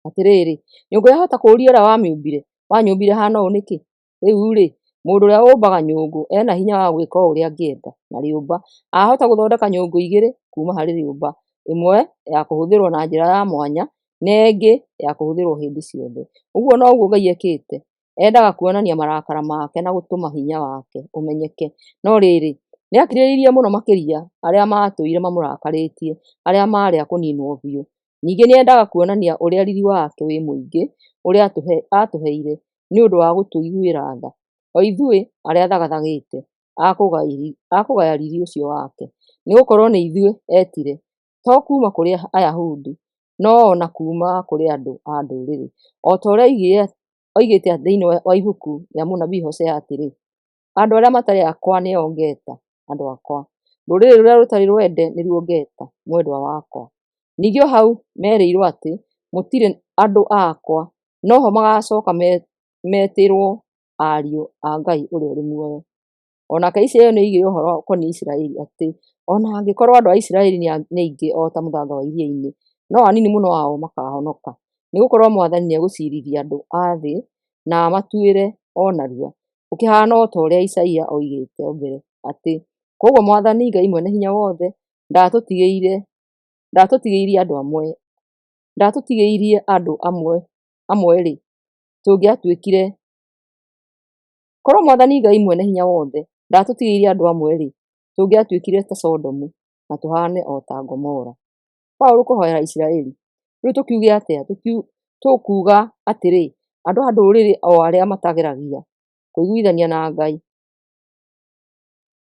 Atĩrĩrĩ, nyũngũ yahota kũũria ũrĩa wamĩũmbire, "Wanyũmbire haana ũũ nĩkĩ?" Rĩu-rĩ, mũndũ ũrĩa ũmbaga nyũngũ e na hinya wa gwĩka o ũrĩa angĩenda na rĩũmba. Ahota gũthondeka nyũngũ igĩrĩ kuuma harĩ rĩũmba, ĩmwe ya kũhũthĩrwo na njĩra ya mwanya na ĩngĩ ya kũhũthĩrwo hĩndĩ ciothe. Ũguo noguo Ngai ekĩte. Endaga kuonania marakara make na gũtũma hinya wake ũmenyeke. No rĩrĩ, nĩakirĩrĩirie mũno makĩria arĩa maatũire mamũrakarĩtie, arĩa maarĩ a kũniinwo biũ. Ningĩ nĩendaga kuonania ũrĩa riiri wake wĩ mũingĩ, ũrĩa aatũheire nĩ ũndũ wa gũtũiguĩra tha, o ithuĩ arĩa athagathagĩte a kũgaya riiri ũcio wake. Nĩgũkorwo nĩ ithuĩ eetire, to kuuma kũrĩ Ayahudi, no o na kuuma kũrĩ andũ a Ndũrĩrĩ, o ta ũrĩa oigĩte thĩinĩ wa ibuku rĩa mũnabii Hosea atĩrĩ, "Andũ arĩa matarĩ akwa nĩo ngeeta 'andũ akwa', rũrĩrĩ rũrĩa rũtarĩ rwende nĩruo ngeeta 'mwendwa wakwa.'" Ningĩ o hau merĩirwo atĩ, "Mũtirĩ andũ akwa," noho magaacooka metĩrwo "ariũ a Ngai ũrĩa ũrĩ muoyo." O nake Isaia nĩoigire ũhoro ũkoniĩ Isiraeli atĩ, "O na angĩkorwo andũ a Isiraeli nĩ aingĩ o ta mũthanga wa iria-inĩ, no anini mũno ao makaahonoka. Nĩgũkorwo Mwathani nĩegũciirithia andũ a thĩ na amatuĩre o narua." Gũkĩhaana o ta ũrĩa Isaia oigĩte mbere atĩ, "Kwoguo Mwathani Ngai Mwene-Hinya-Wothe ndaatũtigĩirie andũ amwe-rĩ, tũngĩatuĩkire Korwo Mwathani Ngai Mwene-Hinya-Wothe ndaatũtigĩirie andũ amwe-rĩ, tũngĩatuĩkire ta Sodomu, na tũhaane o ta Gomora." Paũlũ kũhoera Isiraeli. Rĩu tũkiuge atĩa? Tũkuuga atĩrĩ, andũ a Ndũrĩrĩ o arĩa matageragia kũiguithania na Ngai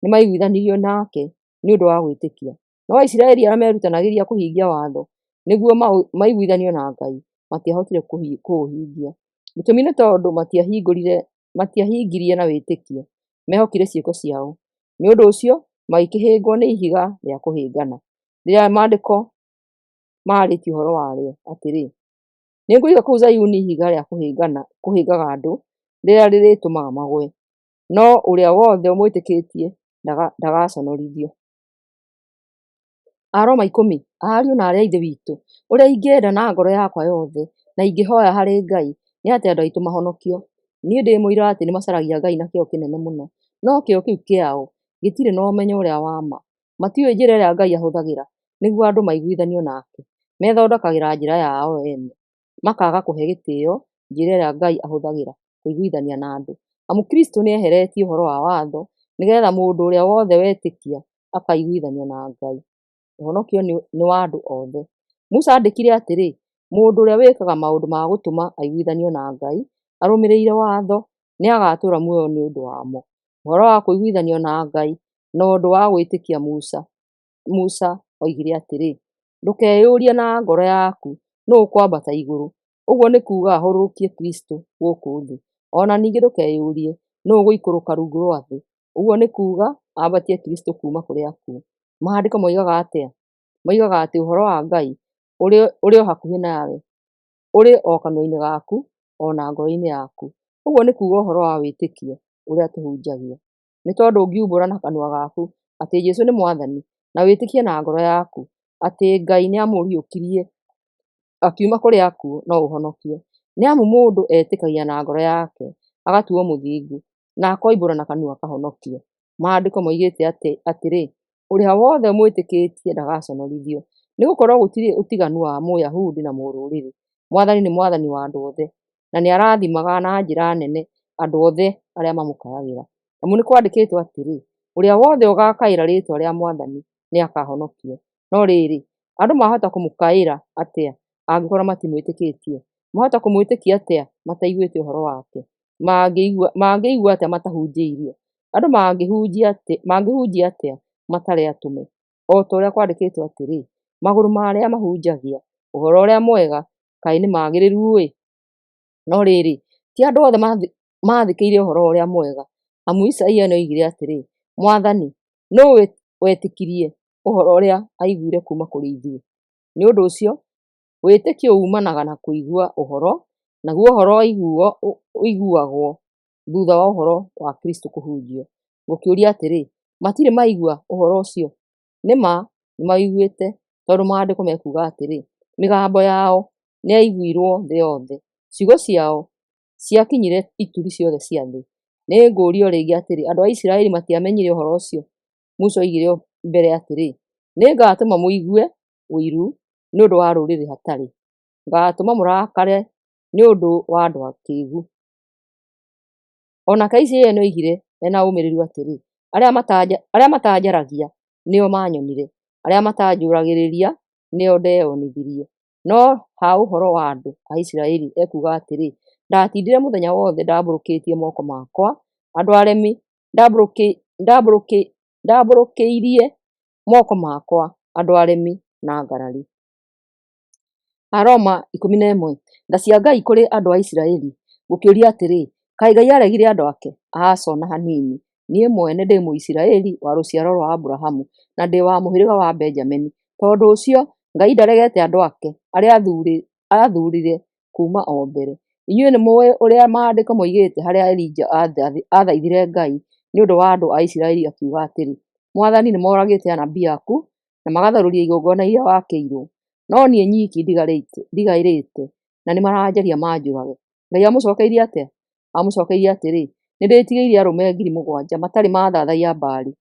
nĩmaiguithanirio nake nĩ ũndũ wa gwĩtĩkia, no Aisiraeli arĩa meerutanagĩria kũhingia watho nĩguo maiguithanio na Ngai, matiahotire kũũhingia. Gĩtũmi nĩ tondũ matiahingirie na wĩtĩkio, meehokire ciĩko ciao. Nĩ ũndũ ũcio magĩkĩhĩngwo nĩ ihiga rĩa kũhĩngana, rĩrĩa Maandĩko maarĩtie ũhoro warĩo, atĩrĩ, "Nĩngũiga kũu Zayuni ihiga rĩa kũhĩngaga andũ, rĩrĩa rĩrĩtũmaga magũe, no ũrĩa wothe ũmwĩtĩkĩtie ndagaconorithio." Aroma 10. Ariũ na aarĩ a Ithe witũ, ũrĩa ingĩenda na ngoro yakwa yothe na ingĩhooya harĩ Ngai nĩ atĩ andũ aitũ mahonokio. Niĩ ndĩ mũira atĩ nĩmacaragia Ngai na kĩyo kĩnene mũno, no kĩyo kĩu kĩao gĩtirĩ na ũmenyo ũrĩa wa ma. Matiũĩ njĩra ĩrĩa Ngai ahũthagĩra nĩguo andũ maiguithanio nake. Methondekagĩra njĩra yao ene, makaaga kũhe gĩtĩĩo njĩra ĩrĩa Ngai ahũthagĩra kũiguithania na andũ. Amu Kristũ nĩeheretie ũhoro wa watho nĩgeetha mũndũ ũrĩa wothe wetĩkia akaiguithanio na Ngai. Ũhonokio nĩ wa andũ othe. Musa aandĩkire atĩrĩ, "Mũndũ ũrĩa wĩkaga maũndũ ma gũtũma aiguithanio na Ngai arũmĩrĩire watho, nĩagatũũra muoyo nĩ ũndũ wamo." Ũhoro wa kũiguithanio na Ngai na ũndũ wa gwĩtĩkia Musa oigire atĩrĩ, "Ndũkeyũrie na ngoro yaku, 'Nũũ ũkwambata igũrũ?' Ũguo nĩ kuuga ahũrũrũkie Kristũ gũkũ thĩ. O na ningĩ ndũkeyũrie, 'Nũũ ũgũikũrũka rungu rwa thĩ?' Ũguo nĩ kuuga ambatie Kristũ kuuma kũrĩ akuũ. Maandĩko moigaga atĩa? Moigaga atĩ ũhoro wa Ngai ũrĩ o hakuhĩ nawe, ũrĩ o kanua-inĩ gaku o na ngoro-inĩ yaku. Ũguo nĩ kuuga ũhoro wa wĩtĩkio ũrĩa tũhunjagia. Nĩ tondũ ũngiumbũra na kanua gaku atĩ Jesũ nĩ Mwathani, na wĩtĩkie na ngoro yaku atĩ Ngai nĩamũriũkirie akiuma kũrĩ akuũ, no ũhonokio. Nĩ amu mũndũ etĩkagia na ngoro yake agatuuo mũthingu, na akoimbũra na kanua akahonokio. Maandĩko moigĩte atĩrĩ, Ũrĩa wothe ũmwĩtĩkĩtie ndagaconorithio. Nĩ gũkorũo gũtirĩ ũtiganu wa Mũyahudi na Mũrũrĩrĩ, Mwathani nĩ Mwathani wa andũ othe, na nĩ arathimaga na njĩra nene andũ othe arĩa mamũkayagĩra. Amu nĩ kwandĩkĩtwo atĩrĩ, ũrĩa wothe ũgaakaĩra rĩĩtwa rĩa Mwathani nĩ akaahonokio. No rĩrĩ, andũ mahota kũmũkaĩra atĩa angĩkorũo matimwĩtĩkĩtie? Mahota kũmwĩtĩkia atĩa mataiguĩte ũhoro wake? Mangĩigua atĩa matahunjĩirio? Andũ mangĩhunjia atĩa matarĩ atũme? O ta ũrĩa kwandĩkĩtwo atĩrĩ, magũrũ ma arĩa mahunjagia Ũhoro-ũrĩa-Mwega kaĩ nĩ magĩrĩru-ĩ! No rĩrĩ, ti andũ othe maathĩkĩire Ũhoro-ũrĩa-Mwega. Amu Isaia nĩoigire atĩrĩ, Mwathani, nũũ wetĩkirie ũhoro ũrĩa aiguire kuuma kũrĩ ithuĩ? Nĩ ũndũ ũcio, wĩtĩkio uumanaga na kũigua ũhoro, naguo ũhoro ũiguagwo thutha wa ũhoro wa Kristũ kũhunjio. Ngũkĩũria atĩrĩ, matirĩ maigua ũhoro ũcio? Nĩ ma nĩmaũiguĩte, tondũ Maandĩko mekuuga atĩrĩ, mĩgambo yao nĩyaiguirwo thĩ yothe, ciugo ciao ciakinyire ituri ciothe cia thĩ. Nĩngũũria o rĩngĩ atĩrĩ, andũ a Isiraeli matiamenyire ũhoro ũcio? Musa oigire mbere atĩrĩ, nĩngatũma mũigue ũiru nĩ ũndũ wa rũrĩrĩ hatarĩ, ngaatũma mũrakare nĩ ũndũ wa andũ akĩĩgu. O nake Isaia nĩoigire e na ũmĩrĩru atĩrĩ, arĩa matanjaragia nĩo maanyonire, arĩa matanjũragĩrĩria nĩo ndeyonithirie. No ha ũhoro wa andũ a Isiraeli ekuuga atĩrĩ, ndaatindire mũthenya wothe ndambũrũkĩtie moko makwa andũ aremi, ndambũrũkĩirie moko makwa andũ aremi na ngarari. Aroma 11. Tha cia Ngai kũrĩ andũ a Isiraeli. Ngũkĩũria atĩrĩ, kaĩ Ngai aaregire andũ ake? Aca o na hanini! Niĩ mwene ndĩ Mũisiraeli wa rũciaro rwa Aburahamu na ndĩ wa mũhĩrĩga wa Benjamini. Tondũ ũcio Ngai ndaregete andũ ake arĩa aathuurire kuuma o mbere. Inyuĩ nĩmũũĩ ũrĩa Maandĩko moigĩte harĩa Elija aathaithire Ngai nĩ ũndũ wa andũ a Isiraeli akiuga atĩrĩ, Mwathani, nĩmoragĩte anabii aku na magatharũria igongona iria wakĩirwo, no niĩ nyiki ndigairĩte na nĩmaranjaria manjũrage. Ngai amũcookeirie atĩa? Amũcookeirie atĩrĩ, nĩndĩtigĩirie arũme 7,000 matarĩ maathathaiya Baali.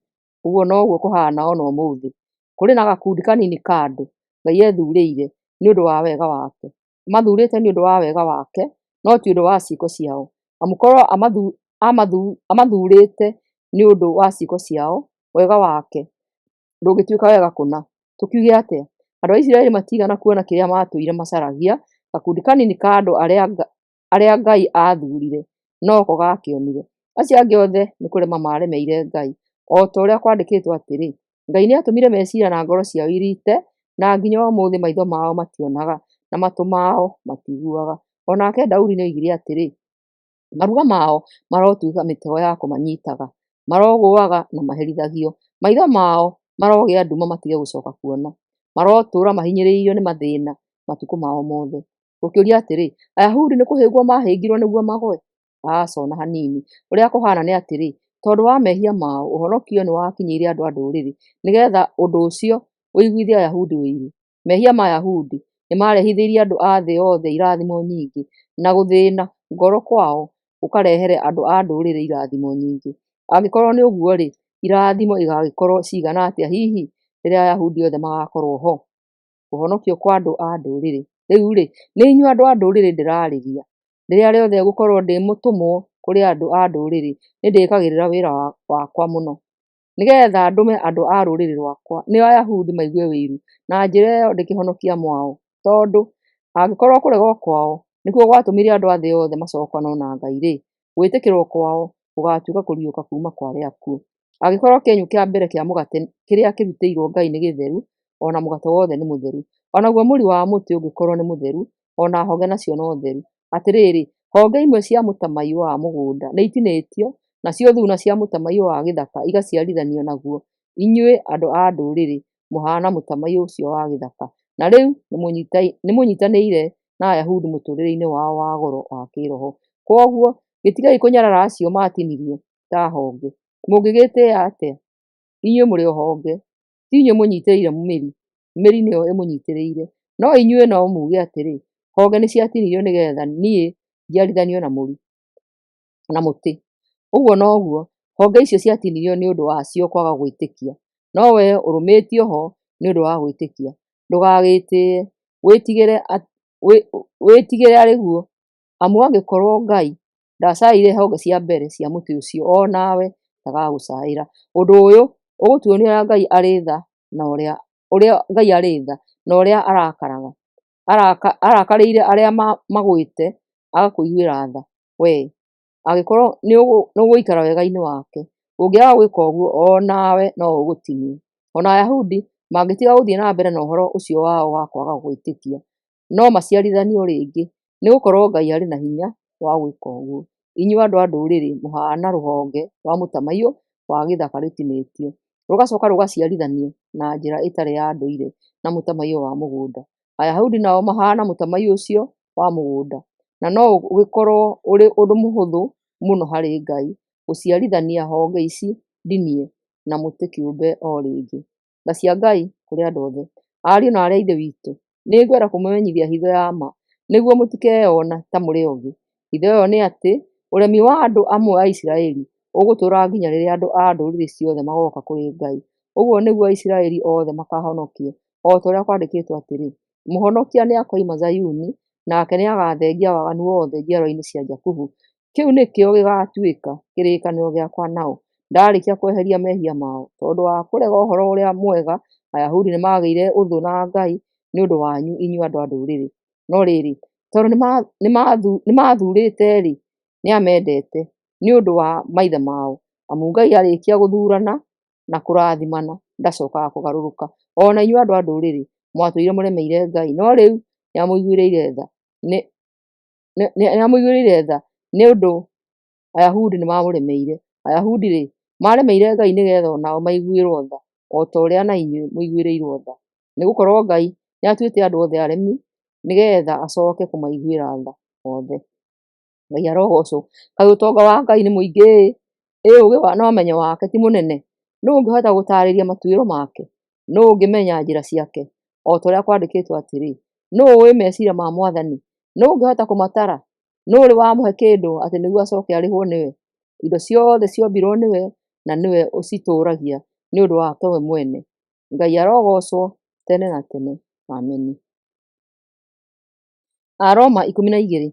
Ũguo noguo kũhaana o na ũmũthĩ. Kũrĩ na gakundi kanini ka andũ Ngai ethuurĩire nĩ ũndũ wa wega wake. Amathuurĩte nĩ ũndũ wa wega wake, no ti ũndũ wa ciĩko ciao. Amu korwo amathuurĩte nĩ ũndũ wa ciĩko ciao, wega wake ndũngĩtuĩka wega kũna. Tũkiuge atĩa? Andũ a Isiraeli matiigana kuona kĩrĩa maatũire macaragia, gakundi kanini ka andũ arĩa Ngai aathuurire noko gaakĩonire. Acio angĩ othe nĩ kũrema maaremeire Ngai, o ta ũrĩa kwandĩkĩtwo atĩrĩ, Ngai nĩatũmire meciiria na ngoro ciao irite, na nginya ũmũthĩ maitho mao mationaga, na matũ mao matiiguaga. O nake Daudi nĩoigire atĩrĩ, maruga mao marotuĩka mĩtego ya kũmanyitaga, marogũaga na maherithagio. Maitho mao marogĩa nduma matige gũcooka kuona, marotũũra mahinyĩrĩirio nĩ mathĩĩna matukũ mao mothe. Ngũkĩũria atĩrĩ, Ayahudi nĩ kũhĩngwo maahĩngirwo nĩguo magũe? Aca o na hanini! Ũrĩa kũhaana nĩ atĩrĩ, tondũ wa mehia mao, ũhonokio nĩwakinyĩire andũ a Ndũrĩrĩ, nĩgeetha ũndũ ũcio ũiguithie Ayahudi ũiru. Mehia ma Ayahudi nĩmarehithĩirie andũ a thĩ yothe irathimo nyingĩ, na gũthĩĩna ngoro kwao gũkarehere andũ a Ndũrĩrĩ irathimo nyingĩ. Angĩkorwo nĩ ũguo-rĩ, irathimo igaagĩkorwo ciigana atĩa hihi rĩrĩa Ayahudi othe magaakorwo ho? Kũhonokio kwa andũ a Ndũrĩrĩ. Rĩu-rĩ, nĩ inyuĩ andũ a Ndũrĩrĩ ndĩraarĩria. Rĩrĩa rĩothe ngũkorwo ndĩ mũtũmwo kũrĩ andũ a Ndũrĩrĩ, nĩndĩĩkagĩrĩra wĩra wakwa mũno, nĩgeetha ndũme andũ a rũrĩrĩ rwakwa, nĩo Ayahudi, maigue ũiru, na njĩra ĩyo ndĩkĩhonokie amwe ao. Tondũ angĩkorwo kũregwo kwao nĩkuo gwatũmire andũ a thĩ yothe macookanwo na Ngai-rĩ, gwĩtĩkĩrwo kwao gũgaatuĩka kũriũka kuuma kwa arĩa akuũ. Angĩkorwo kĩenyũ kĩa mbere kĩa mũgate kĩrĩa kĩrutĩirwo Ngai nĩ gĩtheru, o na mũgate wothe nĩ mũtheru; o naguo mũri wa mũtĩ ũngĩkorwo nĩ mũtheru, o na honge nacio no theru. Atĩrĩrĩ, honge imwe cia mũtamaiyũ wa mũgũnda nĩitinĩtio, nacio thuuna cia mũtamaiyũ wa gĩthaka igaciarithanio naguo. Inyuĩ andũ a Ndũrĩrĩ mũhaana mũtamaiyũ ũcio wa gĩthaka, na rĩu nĩmũnyiitanĩire na Ayahudi mũtũũrĩre-inĩ wao wa goro wa kĩĩroho. Kwoguo gĩtigai kũnyarara acio maatinirio ta honge. Mũngĩgĩĩtĩĩa atĩa? Inyuĩ mũrĩ o honge. Ti inyuĩ mũnyiitĩrĩire mĩri, mĩri nĩyo ĩmũnyiitĩrĩire. No inyuĩ no muuge atĩrĩ, honge nĩciatinirio nĩgeetha niĩ njiarithanio na mũtĩ. Ũguo noguo, honge icio ciatinirio nĩ ũndũ wacio kwaga gwĩtĩkia. No wee ũrũmĩtio ho nĩ ũndũ wa gwĩtĩkia. Ndũgagĩĩtĩĩe, wĩtigĩre arĩ guo. Amu angĩkorwo Ngai ndaacaĩire honge cia mbere cia mũtĩ ũcio, o nawe ndagagũcaĩra. Ũndũ ũyũ ũgũtuonia ũrĩa Ngai arĩ tha na ũrĩa Ngai arĩ tha na ũrĩa arakaraga. Arakarĩire arĩa magwĩte agakũiguĩra tha wee, angĩkorwo nĩũgũikara wega-inĩ wake. Ũngĩaga gwĩka ũguo, o nawe no ũgũtinio. O na Ayahudi mangĩtiga gũthiĩ na mbere na ũhoro ũcio wao wa kwaga gwĩtĩkia, no maciarithanio rĩngĩ, nĩgũkorwo Ngai arĩ na hinya wa gwĩka ũguo. Inyuĩ andũ a ndũrĩrĩ mũhaana rũhonge rwa mũtamaiyũ wa gĩthaka rũtinĩtio, rũgacoka rũgaciarithanio na njĩra ĩtarĩ ya ndũire na mũtamaiyũ wa mũgũnda. Ayahudi nao mahaana mũtamaiyũ ũcio wa mũgũnda, na no ũgĩkorwo ũrĩ ũndũ mũhũthũ mũno harĩ Ngai gũciarithania honge ici ndinie na mũtĩ kĩũmbe o rĩngĩ. Tha cia Ngai kũrĩ andũ othe. Ariũ na aarĩ a Ithe witũ, nĩngwenda kũmũmenyithia hitho ya ma, nĩguo mũtikeyona ta mũrĩ ogĩ. Hitho ĩyo nĩ atĩ, ũremi wa andũ amwe a Isiraeli ũgũtũũra nginya rĩrĩa andũ a ndũrĩrĩ ciothe magooka kũrĩ Ngai. Ũguo nĩguo Aisiraeli othe makaahonokio, o ta ũrĩa kwandĩkĩtwo atĩrĩ, Mũhonokia nĩakoima Zayuni, nake nĩagathengia waganu wothe njiarwa-inĩ cia Jakubu. Kĩu nĩkĩo gĩgaatuĩka kĩrĩkanĩro gĩakwa nao, ndaarĩkia kweheria mehia mao. Tondũ wa kũrega ũhoro ũrĩa mwega, Ayahudi nĩmagĩire ũthũ na Ngai nĩ ũndũ wanyu inyuĩ andũ a ndũrĩrĩ. No rĩrĩ, tondũ nĩmaathuurĩte-rĩ, nĩamendete nĩ ũndũ wa maithe mao. Amu Ngai arĩkia gũthuurana na kũrathimana, ndacokaga kũgarũrũka. O na inyuĩ andũ a ndũrĩrĩ mwatũire mũremeire Ngai, no rĩu nĩamũiguĩrĩire tha nĩ ũndũ Ayahudi nĩmamũremeire. Ayahudi-rĩ, maremeire Ngai nĩgeetha o nao maiguĩrwo tha, o ta ũrĩa na inyuĩ mũiguĩrĩirwo tha. Nĩgũkorwo Ngai nĩatuĩte andũ othe aremi, nĩgeetha acooke kũmaiguĩra tha othe. Ngai arogoocwo. Kaĩ ũtonga wa Ngai nĩ mũingĩ-ĩ! Ĩ ũũgĩ na ũmenyo wake ti mũnene! Nũũ ũngĩhota gũtaarĩria matuĩro make? Nũũ ũngĩmenya njĩra ciake? O ta ũrĩa kwandĩkĩtwo atĩrĩ, nũũ ũũĩ meciiria ma Mwathani? Nũũ ũngĩhota kũmatara? Nũũ ũrĩ wamũhe kĩndũ atĩ nĩguo acooke arĩhwo nĩwe? Indo ciothe ciombirwo nĩwe, na nĩwe ũcitũũragia nĩ ũndũ wake we mwene. Ngai arogoocwo tene na tene. Ameni. Aroma 12.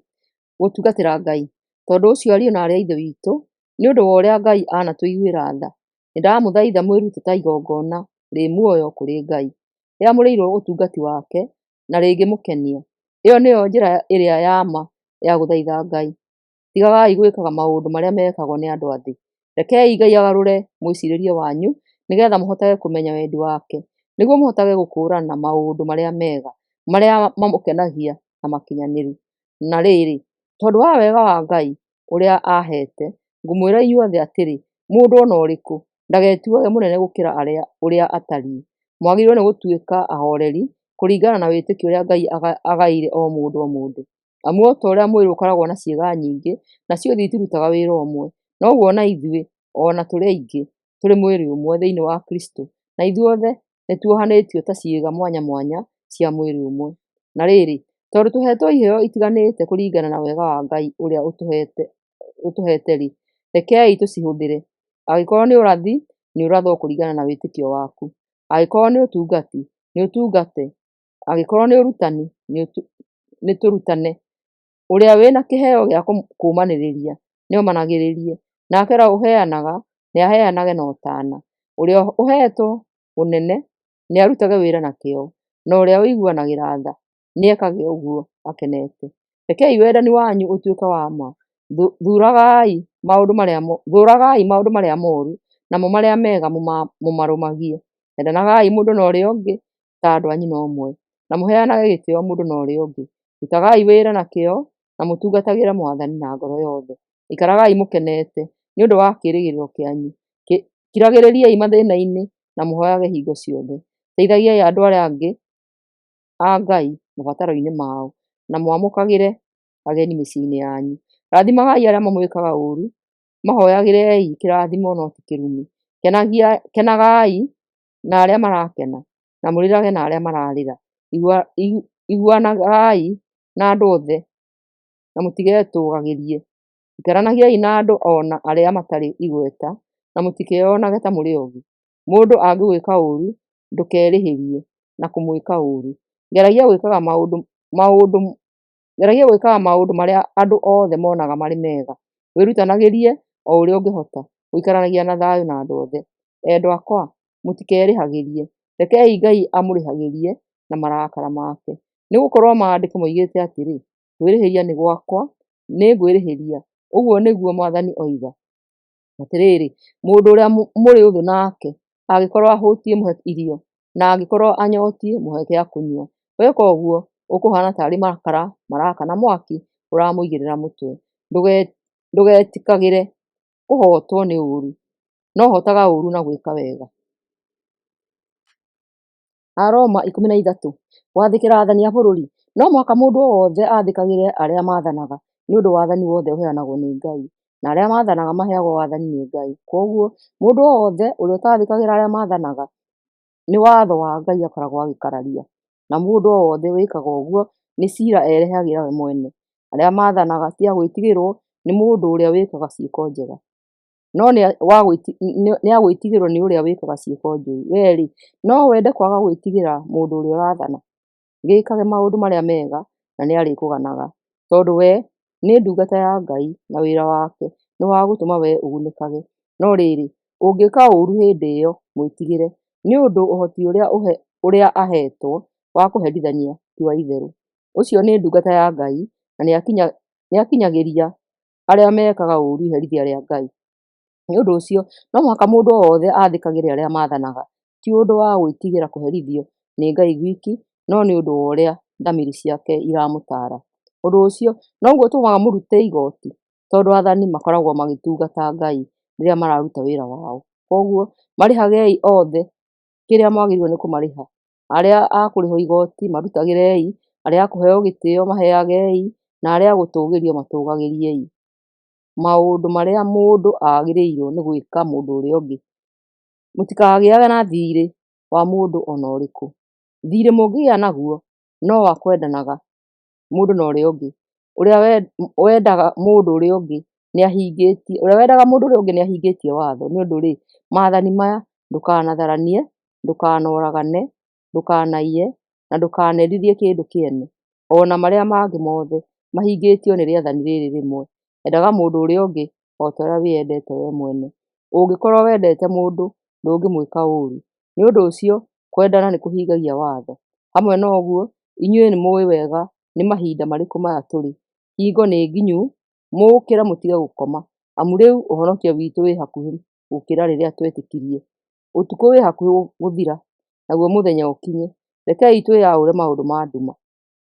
Gũtungatĩra Ngai. Tondũ ũcio ariũ na aarĩ a Ithe witũ, nĩ ũndũ wa ũrĩa Ngai anatũiguĩra tha, nĩndamũthaitha mwĩrute ta igongona rĩ muoyo kũrĩ Ngai, rĩamũrĩirwo ũtungati wake na rĩngĩmũkenia. Ĩyo nĩyo njĩra ĩrĩa ya ma ya gũthaitha Ngai. Tigagai gwĩkaga maũndũ marĩa mekagwo nĩ andũ a thĩ. Rekei Ngai agarũre mwĩcirĩrie wanyu nĩgeetha mũhotage kũmenya wendi wake, nĩguo mũhotage gũkũũrana maũndũ marĩa mega, marĩa mamũkenagia na makinyanĩru. Na rĩrĩ, tondũ wa wega wa Ngai ũrĩa aaheete, ngũmwĩra inyuothe atĩrĩ, mũndũ o na ũrĩkũ ndagetuage mũnene gũkĩra ũrĩa atariĩ. Mwagĩrĩirwo nĩ gũtuĩka ahooreri kũringana na wĩtĩkio ũrĩa Ngai agaĩire o mũndũ o mũndũ. Amu o ta ũrĩa mwĩrĩ ũkoragwo na ciĩga nyingĩ, na ciothe itirutaga wĩra ũmwe, noguo na ithuĩ, o na tũrĩ aingĩ, tũrĩ mwĩrĩ ũmwe thĩinĩ wa Kristũ, na ithuothe nĩtuohanĩtio ta ciĩga mwanya mwanya cia mwĩrĩ ũmwe. Na rĩrĩ, tondũ tũheetwo iheo itiganĩte kũringana na wega wa Ngai ũrĩa ũtũheete-rĩ, rekei tũcihũthĩre. Angĩkorwo nĩ ũrathi, nĩ ũrathwo kũringana na wĩtĩkio waku. Angĩkorwo nĩ ũtungati, nĩ ũtungate. Angĩkorwo nĩ ũrutani, nĩ tũrutane. Ũrĩa wĩna kĩheo gĩa kũũmanĩrĩria, nĩomanagĩrĩrie, nake ũrĩa ũheanaga, nĩaheanage na ũtaana. Ũrĩa ũheetwo ũnene, nĩarutage wĩra na kĩyo, na ũrĩa ũiguanagĩra tha, nĩekage ũguo akenete. Rekei wendani wanyu ũtuĩke wa ma. Thũũragai maũndũ marĩa mooru, namo marĩa mega mũmarũmagie. Endanagai mũndũ na ũrĩa ũngĩ ta andũ a nyina ũmwe, na mũheanage gĩtĩĩo mũndũ na ũrĩa ũngĩ. Rutagai wĩra na kĩyo, na mũtungatagĩre Mwathani na ngoro yothe. Ikaragai mũkenete nĩ ũndũ wa kĩĩrĩgĩrĩro kĩanyu. Kiragĩrĩriai mathĩĩna-inĩ na mũhooyage hingo ciothe. Teithagiai andũ arĩa angĩ a Ngai mabataro-inĩ mao, na mwamũkagĩre ageni mĩciĩ-inĩ yanyu. Rathimagai arĩa mamwĩkaga ũũru, mahoyagĩrei kĩrathimo no ti kĩrumi. Kenagai na arĩa marakena, na mũrĩrage na arĩa mararĩra. Iguanagai na andũ othe, na mũtigetũũgagĩrie. Ikaranagiai na andũ o na arĩa matarĩ igweta, na mũtikeyonage ta mũrĩ ogĩ. Mũndũ angĩgwĩka ũũru, ndũkerĩhĩrie na kũmwĩka ũũru. Geragia gwĩkaga maũndũ marĩa andũ othe monaga marĩ mega. Wĩrutanagĩrie o ũrĩa ũngĩhota gũikaranagia na thayũ na andũ othe. Endwa akwa, mũtikerĩhagĩrie; rekei Ngai amũrĩhagĩrie na marakara make. Nĩ gũkorũo Maandĩko moigĩte atĩrĩ, 'Kwĩrĩhĩria nĩ gwakwa, nĩ ngwĩrĩhĩria, ũguo nĩguo Mwathani oiga.' Atĩrĩrĩ, mũndũ ũrĩa mũrĩ ũthũ nake angĩkorũo ahũtiĩ mũhe irio, na angĩkorũo anyotiĩ mũhe gĩa kũnyua. Weka ũguo, ũkũhaana ta arĩ makara marakana mwaki ũramũigĩrĩra mũtwe. Ndũgetĩkagĩre kũhootwo nĩ ũũru, no hootaga ũũru na gwĩka wega. Aroma 13. Gwathĩkĩra Aathani a Bũrũri. No mũhaka mũndũ o wothe aathĩkagĩre arĩa maathanaga, nĩ ũndũ wathani wothe ũheanagwo nĩ Ngai, na arĩa maathanaga maheagwo wathani nĩ Ngai. Kwoguo, mũndũ o wothe ũrĩa ũtaathĩkagĩra arĩa maathanaga nĩ watho wa Ngai akoragwo agĩkararia, na mũndũ o wothe wĩkaga ũguo nĩ ciira erehagĩra we mwene. Arĩa maathanaga ti a gwĩtigĩrũo nĩ mũndũ ũrĩa wĩkaga ciĩko njega, no nĩ a gwĩtigĩrũo nĩ ũrĩa wĩkaga ciĩko njũru. Wee-rĩ, no wende kwaga gwĩtigĩra mũndũ ũrĩa ũrathana? Gĩĩkage maũndũ marĩa mega na nĩarĩkũganaga, tondũ we nĩ ndungata ya Ngai na wĩra wake nĩ wa gũtũma wee ũgunĩkage. No rĩrĩ, ũngĩka ũũru hĩndĩ ĩyo mwĩtigĩre, nĩ ũndũ ũhoti ũrĩa aheetwo wa kũherithania ti wa itherũ. Ũcio nĩ ndungata ya Ngai na nĩakinyagĩria arĩa mekaga ũũru iherithia rĩa Ngai. Nĩ ũndũ ũcio, no mũhaka mũndũ o wothe aathĩkagĩre arĩa maathanaga, ti ũndũ wa gwĩtigĩra kũherithio nĩ Ngai wiki, no nĩ ũndũ wa ũrĩa thamiri ciake iramũtaara. Ũndũ ũcio noguo ũtũmaga mũrute igooti, tondũ aathani makoragwo magĩtungata Ngai rĩrĩa mararuta wĩra wao. Kwoguo, marĩhagei othe kĩrĩa mwagĩrĩirwo nĩ kũmarĩha: arĩa a kũrĩhwo igooti marutagĩrei, arĩa a kũheo gĩtĩĩo maheagei, na arĩa a gũtũũgĩrio matũũgagĩriei. Maũndũ marĩa mũndũ agĩrĩirwo nĩ gwĩka mũndũ ũrĩa ũngĩ. Mũtikagĩage na thiirĩ wa mũndũ o na ũrĩkũ. Thiirĩ mũngĩgĩa naguo no wa kwendanaga mũndũ na ũrĩa ũngĩ. Ũrĩa wendaga mũndũ ũrĩa ũngĩ nĩahingĩtie watho. Nĩ ũndũ-rĩ, maathani maya, ndũkanatharanie, ndũkanoragane, ndũkanaiye, na ndũkanerirĩrie kĩndũ kĩene, o na marĩa mangĩ mothe, mahingĩtio nĩ rĩathani rĩrĩ rĩmwe, endaga mũndũ ũrĩa ũngĩ o ta ũrĩa wĩyendete wee mwene. Ũngĩkorũo wendete mũndũ, ndũngĩmwĩka ũũru; nĩ ũndũ ũcio kwendana nĩkũhingagia watho. Hamwe na ũguo, inyuĩ nĩmũũĩ wega nĩ mahinda marĩkũ maya tũrĩ; hingo nĩ nginyu mũũkĩre mũtige gũkoma, amu rĩu ũhonokio witũ wĩ hakuhĩ gũkĩra rĩrĩa twetĩkirie. Ũtukũ wĩ hakuhĩ gũthira, naguo mũthenya ũkinye; rekei twĩaũre maũndũ ma nduma,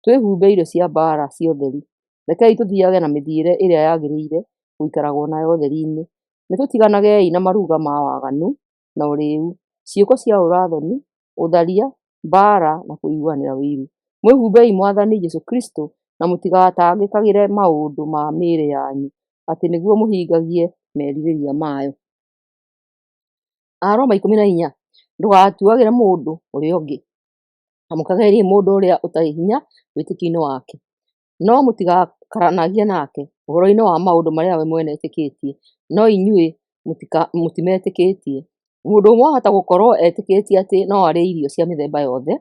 twĩhumbe indo cia mbaara cia ũtheri. Rekei tũthiage na mĩthiĩre ĩrĩa yagĩrĩire gũikaragwo nayo ũtheri-inĩ. Nĩtũtiganagei na maruga ma waganu na ũrĩĩu, ciĩko cia ũũra-thoni, ũtharia, mbaara na kũiguanĩra ũiru. Mwĩhumbei Mwathani Jesũ Kristũ na mũtigatangĩkagĩre maũndũ ma mĩĩrĩ yanyu, atĩ nĩguo mũhingagie merirĩria mayo. Aroma 14. Ndũgatuagĩre mũndũ ũrĩa ũngĩ. Amũkagĩrai mũndũ ũrĩa ũtarĩ hinya wĩtĩkio-inĩ wake, no mũtigakararanie nake ũhoro-inĩ wa maũndũ marĩa we mwene etĩkĩtie, no inyuĩ mũtimetĩkĩtie. Mũndũ ũmwe ahota gũkorũo etĩkĩtie atĩ no arĩe irio cia mĩthemba yothe,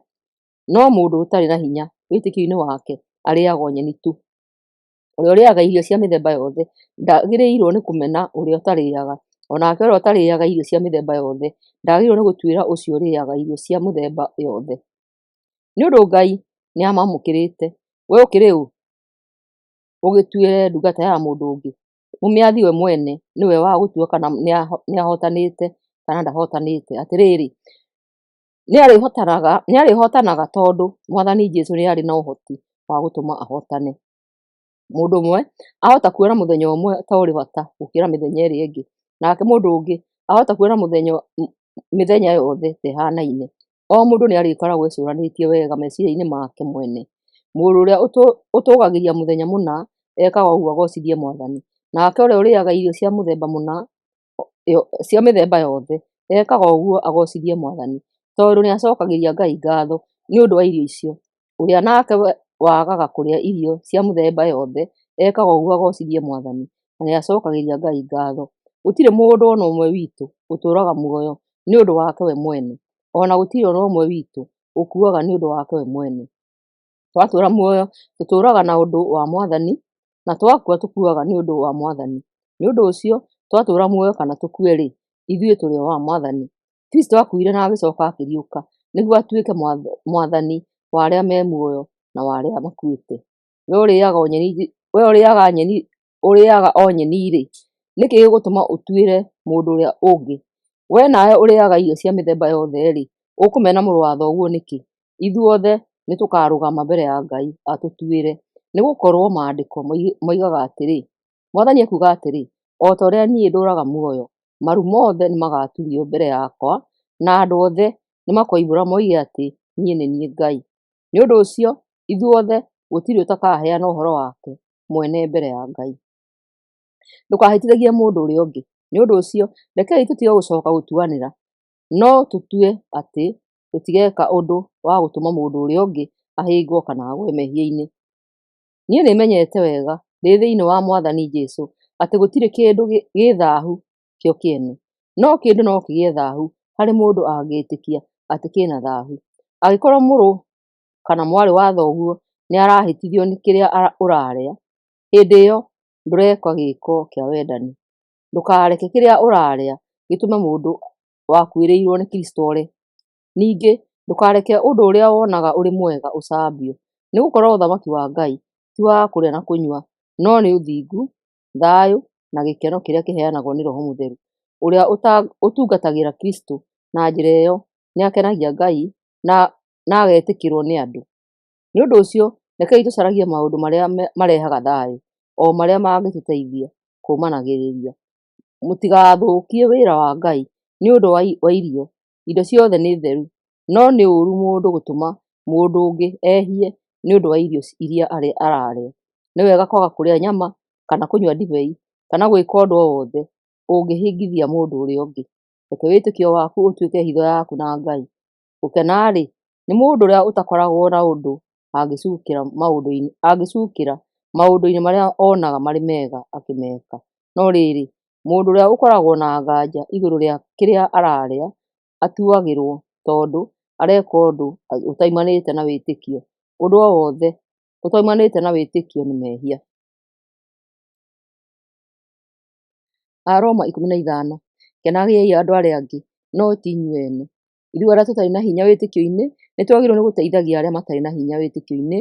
no mũndũ ũtarĩ na hinya wĩtĩkio-inĩ wake arĩĩaga o nyeni tu. Ũrĩa ũrĩĩaga irio cia mĩthemba yothe ndagĩrĩirwo nĩ kũmena ũrĩa ũtarĩĩaga, o nake ũrĩa ũtarĩĩaga irio cia mĩthemba yothe ndagĩrĩirwo nĩ gũtuĩra ũcio ũrĩĩaga irio cia mĩthemba yothe, nĩ ũndũ Ngai nĩamwamũkĩrĩte. Wee ũkĩrĩ ũ ũgĩtuĩre ndungata ya mũndũ ũngĩ? Mũmĩathi we mwene nĩwe wa gũtua kana nĩahootanĩte kana ndahootanĩte. Atĩrĩrĩ, nĩarĩhootanaga tondũ Mwathani Jesũ nĩarĩ na ũhoti wa gũtũma ahootane. Mũndũ ũmwe ahota kuona mũthenya ũmwe ta ũrĩ bata gũkĩra mĩthenya ĩrĩa ĩngĩ, nake mũndũ ũngĩ ahota kuona mĩthenya yothe ta ĩhaanaine. O mũndũ nĩarĩkoragwo ecũũranĩtie wega meciiria-inĩ make mwene. Mũndũ ũrĩa ũtũũgagĩria mũthenya mũna ekaga ũguo agoocithie Mwathani, nake ũrĩa ũrĩĩaga irio cia mĩthemba yothe ekaga ũguo agoocithie Mwathani, tondũ nĩacookagĩria Ngai ngaatho nĩ ũndũ wa irio icio. Ũrĩa nake wagaga kũrĩa irio cia mĩthemba yothe ekaga ũguo agoocithie Mwathani, na nĩacookagĩria Ngai ngaatho. Gũtirĩ mũndũ o na ũmwe witũ ũtũũraga muoyo nĩ ũndũ wake we mwene, o na gũtirĩ o na ũmwe witũ ũkuaga nĩ ũndũ wake we mwene. Twatũũra muoyo, tũtũũraga na ũndũ wa Mwathani, na twakua tũkuaga nĩ ũndũ wa Mwathani. Nĩ ũndũ ũcio, twatũũra muoyo kana tũkue-rĩ, ithuĩ tũrĩ o a Mwathani. Kristũ aakuire na agĩcoka akĩriũka nĩguo atuĩke Mwathani wa arĩa me muoyo na wa arĩa makuĩte. We ũrĩĩaga o nyeni-rĩ, nĩ kĩĩ gĩgũtũma ũtuĩre mũndũ ũrĩa ũngĩ? We nawe ũrĩĩaga irio cia mĩthemba yothe-rĩ, ũkũmena mũrũ wa thoguo nĩkĩ? Ithuothe nĩtũkarũgama mbere ya Ngai atũtuĩre. Nĩgũkorwo Maandĩko moigaga atĩrĩ, Mwathani ekuuga atĩrĩ, o ta ũrĩa niĩ ndũũraga muoyo, maru mothe nĩmagaturio mbere yakwa, na andũ othe nĩmakoimbũra moige atĩ niĩ nĩ niĩ Ngai. Nĩ ũndũ ũcio ithuothe gũtirĩ ũtakaheana ũhoro wake mwene mbere ya Ngai. Ndũkahĩtithagie mũndũ ũrĩa ũngĩ. Nĩ ũndũ ũcio rekei tũtige gũcoka gũtuanĩra, no tũtue atĩ tũtigeka ũndũ wa gũtũma mũndũ ũrĩa ũngĩ ahĩngwo kana agwe mehia-inĩ. Niĩ nĩmenyete wega ndĩ thĩinĩ wa Mwathani Jesũ atĩ gũtirĩ kĩndũ gĩ thaahu kĩo kĩene, no kĩndũ no kĩgĩe thaahu harĩ mũndũ angĩĩtĩkia atĩ kĩna thaahu. Angĩkorwo mũrũ kana mwarĩ wa thoguo nĩarahĩtithio nĩ kĩrĩa ũrarĩa, hĩndĩ ĩyo ndũreka gĩĩko kĩa wendani. Ndũkareke kĩrĩa ũrarĩa gĩtũme mũndũ wakuĩrĩirwo nĩ Kristũ ore. Ningĩ ndũkareke ũndũ ũrĩa wonaga ũrĩ mwega ũcambio, nĩgũkorwo ũthamaki wa Ngai ti wa kũrĩa na kũnyua, no nĩ ũthingu, thayũ, na gĩkeno kĩrĩa kĩheanagwo nĩ Roho Mũtheru. Ũrĩa ũtungatagĩra Kristũ na njĩra ĩyo nĩakenagia Ngai na agetĩkĩrwo nĩ andũ. Nĩ ũndũ ũcio rekei tũcaragie maũndũ marĩa marehaga thayũ, o marĩa mangĩtũteithia kũũmanagĩrĩria. Mũtigathũkie wĩra wa Ngai nĩ ũndũ wa irio. Indo ciothe nĩ theru, no nĩ ũũru mũndũ gũtũma mũndũ ũngĩ ehie nĩ ũndũ wa irio iria ararĩa. Nĩ wega kwaga kũrĩa nyama kana kũnyua ndibei kana gwĩka ũndũ o wothe ũngĩhĩngithia mũndũ ũrĩa ũngĩ. Reke wĩtĩkio waku ũtuĩke hitho yaku na Ngai. Gũkena-rĩ, nĩ mũndũ ũrĩa ũtakoragwo na ũndũ angĩcukĩra maũndũ-inĩ marĩa onaga marĩ mega akĩmeka. No rĩrĩ, mũndũ ũrĩa ũkoragwo na nganja igũrũ rĩa kĩrĩa ararĩa atuagĩrwo tondũ areka ũndũ ũtoimanĩte na wĩtĩkio. Ũndũ o wothe ũtoimanĩte na wĩtĩkio nĩ mehia. Aroma 15. Kenagiai andũ arĩa angĩ, no ti inyuĩ ene. Ithuĩ arĩa tũtarĩ na hinya wĩtĩkio-inĩ nĩtwagĩrĩirwo nĩ gũteithagia arĩa matarĩ na hinya wĩtĩkio-inĩ,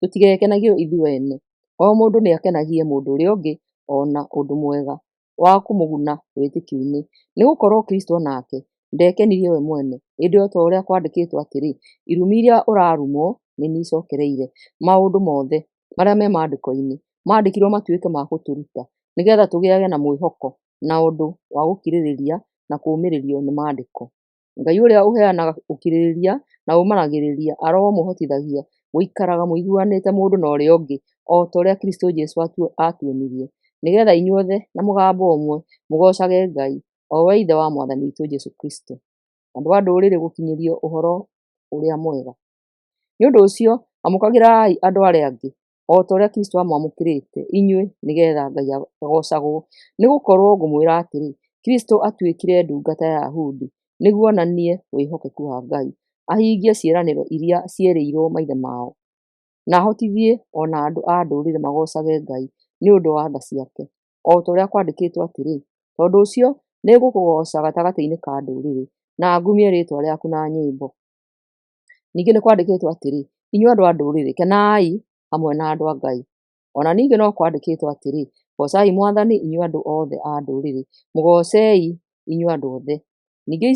tũtigekenagie ithuĩ ene. O mũndũ nĩakenagie mũndũ ũrĩa ũngĩ ona ũndũ mwega wa kũmũguna wĩtĩkio-inĩ. Nĩgũkorwo Kristũ o nake ndekenirie we mwene, ĩndĩ o ta ũrĩa kwandĩkĩtwo atĩrĩ, irumi iria ũrarumwo nĩ niĩ icokereire. Maũndũ mothe marĩa me maandĩko-inĩ maandĩkirwo matuĩke ma gũtũruta, nĩgeetha tũgĩage na mwĩhoko na ũndũ wa gũkirĩrĩria na kũũmĩrĩrio nĩ Maandĩko. Ngai ũrĩa ũheanaga ũkirĩrĩria na ũmanagĩrĩria aromũhotithagia gũikaraga mũiguanĩte mũndũ na ũrĩa ũngĩ, o ta ũrĩa Kristũ Jesũ aatuonirie, nĩgeetha inyuothe na mũgambo ũmwe mũgoocage Ngai, o we Ithe wa Mwathani witũ Jesũ Kristũ. Andũ a Ndũrĩrĩ gũkinyĩrio Ũhoro-ũrĩa-Mwega. Nĩ ũndũ ũcio amũkagĩrai andũ arĩa angĩ, o ta ũrĩa Kristũ aamwamũkĩrĩte inyuĩ, nĩgeetha Ngai agoocagwo. Nĩgũkorwo ngũmwĩra atĩrĩ, Kristũ aatuĩkire ndungata ya Ayahudi nĩguo onanie wĩhokeku wa Ngai, ahingie ciĩranĩro iria cierĩirwo maithe mao, na ahotithie o na andũ a Ndũrĩrĩ magoocage Ngai nĩ ũndũ wa tha ciake, o ta ũrĩa kwandĩkĩtwo atĩrĩ, Tondũ ũcio nĩngũkũgooca gatagatĩ-inĩ ka ndũrĩrĩ, na ngumie rĩĩtwa rĩaku na nyĩmbo. Ningĩ nĩ kwandĩkĩtwo atĩrĩ, Inyuĩ andũ a Ndũrĩrĩ, kenai hamwe na andũ a Ngai. O na ningĩ no kwandĩkĩtwo atĩrĩ, Goocai Mwathani, inyuĩ andũ othe a Ndũrĩrĩ, mũgoocei inyuĩ andũ othe. Ningĩ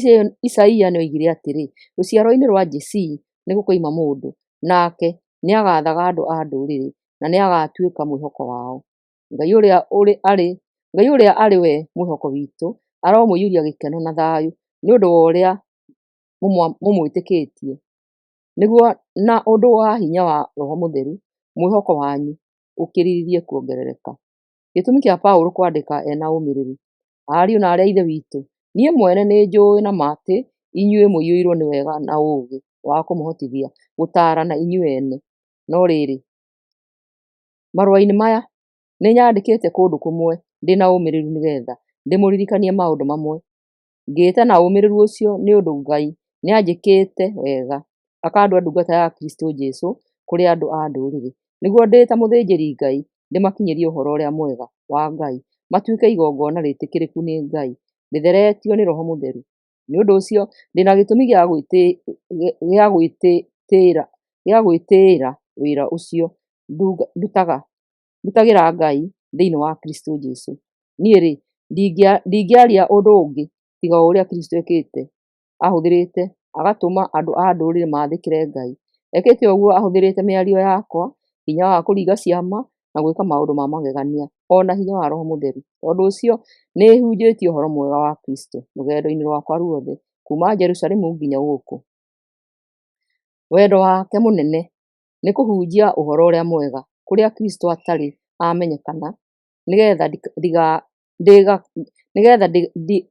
Isaia nĩoigire atĩrĩ, Rũciaro-inĩ rwa Jesii nĩgũkoima mũndũ, nake nĩagaathaga andũ a Ndũrĩrĩ, na nĩagatuĩka mwĩhoko wao. Ngai ũrĩa arĩ we mwĩhoko witũ aromũiyũria gĩkeno na thayũ nĩ ũndũ wa ũrĩa mũmwĩtĩkĩtie, nĩguo na ũndũ wa hinya wa Roho Mũtheru mwĩhoko wanyu ũkĩrĩrĩrie kuongerereka. Gĩtũmi kĩa Paũlũ kwandĩka e na ũmĩrĩru. Ariũ na aarĩ a Ithe witũ, niĩ mwene nĩnjũũĩ na ma atĩ inyuĩ mũiyũirwo nĩ wega na ũũgĩ wa kũmũhotithia gũtaarana inyuĩ ene. No rĩrĩ, marũa-inĩ maya nĩnyandĩkĩte kũndũ kũmwe ndĩ na ũmĩrĩru nĩgeetha ndĩmũririkanie maũndũ mamwe. Ngĩĩte na ũmĩrĩru ũcio nĩ ũndũ Ngai nĩanjĩkĩte wega, akandua ndungata ya Kristũ Jesũ kũrĩ andũ a Ndũrĩrĩ, nĩguo ndĩ ta mũthĩnjĩri-Ngai ndĩmakinyĩrie Ũhoro-ũrĩa-Mwega wa Ngai, matuĩke igongona rĩĩtĩkĩrĩku nĩ Ngai, rĩtheretio nĩ Roho Mũtheru. Nĩ ũndũ ũcio ndĩ na gĩtũmi gĩa gwĩtĩĩra wĩra ũcio ndutagĩra Ngai thĩinĩ wa Kristũ Jesũ. Niĩ-rĩ, ndingĩaria ũndũ ũngĩ tiga o ũrĩa Kristũ ekĩte ahũthĩrĩte agatũma andũ a Ndũrĩrĩ maathĩkĩre Ngai. Ekĩte ũguo ahũthĩrĩte mĩario yakwa, hinya wa kũringa ciama na gwĩka maũndũ ma magegania, o na hinya wa Roho Mũtheru. Tondũ ũcio nĩhunjĩtie ũhoro mwega wa Kristũ rũgendo-inĩ rwakwa ruothe, kuuma Jerusalemu nginya gũkũ. Wendo wake mũnene nĩ kũhunjia Ũhoro-ũrĩa-Mwega kũrĩa Kristũ atarĩ amenyekana, nĩgeetha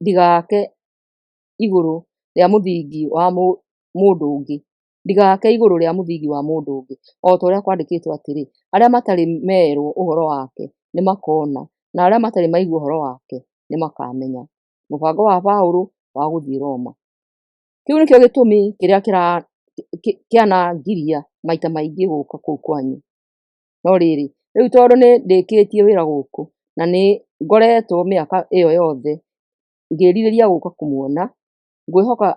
ndigaake igũrũ rĩa mũthingi wa mũndũ ũngĩ, ndigaake igũrũ rĩa mũthingi wa mũndũ ũngĩ, o ta ũrĩa kwandĩkĩtwo atĩrĩ, arĩa matarĩ meerwo ũhoro wake nĩmakona, na arĩa matarĩ maigua ũhoro wake nĩmakamenya. Mũbango wa Paũlũ wa gũthiĩ Roma. Kĩu nĩkĩo gĩtũmi kĩrĩa kĩanangiria maita maingĩ gũũka kũu kwanyu. No rĩrĩ, rĩu tondũ nĩndĩkĩtie wĩra gũkũ, na nĩ ngoretwo mĩaka ĩyo yothe ngĩĩrirĩria gũũka kũmuona, ngwĩhoka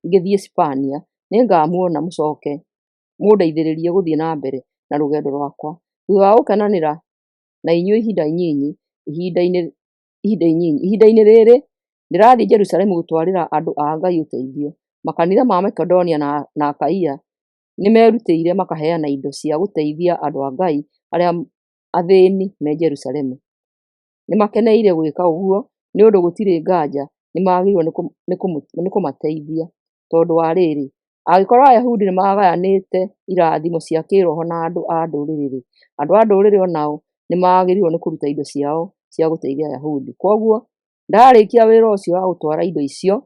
ngĩthiĩ Sipania nĩngamuona mũcooke mũndeithĩrĩrie gũthiĩ na mbere na rũgendo rwakwa, thuutha wa gũkenanĩra na inyuĩ ihinda inyinyi. Ihinda-inĩ rĩrĩ ndĩrathiĩ Jerusalemu gũtwarĩra andũ a Ngai ũteithio. Makanitha ma Makedonia na Akaia nĩmerutĩire makaheana indo cia gũteithia andũ a Ngai arĩa athĩĩni me Jerusalemu. Nĩmakeneire gwĩka ũguo nĩ ũndũ gũtirĩ nganja nĩmagĩrĩirwo nĩ kũmateithia. Tondũ wa rĩrĩ, angĩkorwo Ayahudi nĩmagayanĩte irathimo cia kĩĩroho na andũ a Ndũrĩrĩ-rĩ, andũ a Ndũrĩrĩ o nao nĩmagĩrĩirwo nĩ kũruta indo ciao cia gũteithia Ayahudi. Kwoguo ndaarĩkia wĩra ũcio wa gũtwara indo icio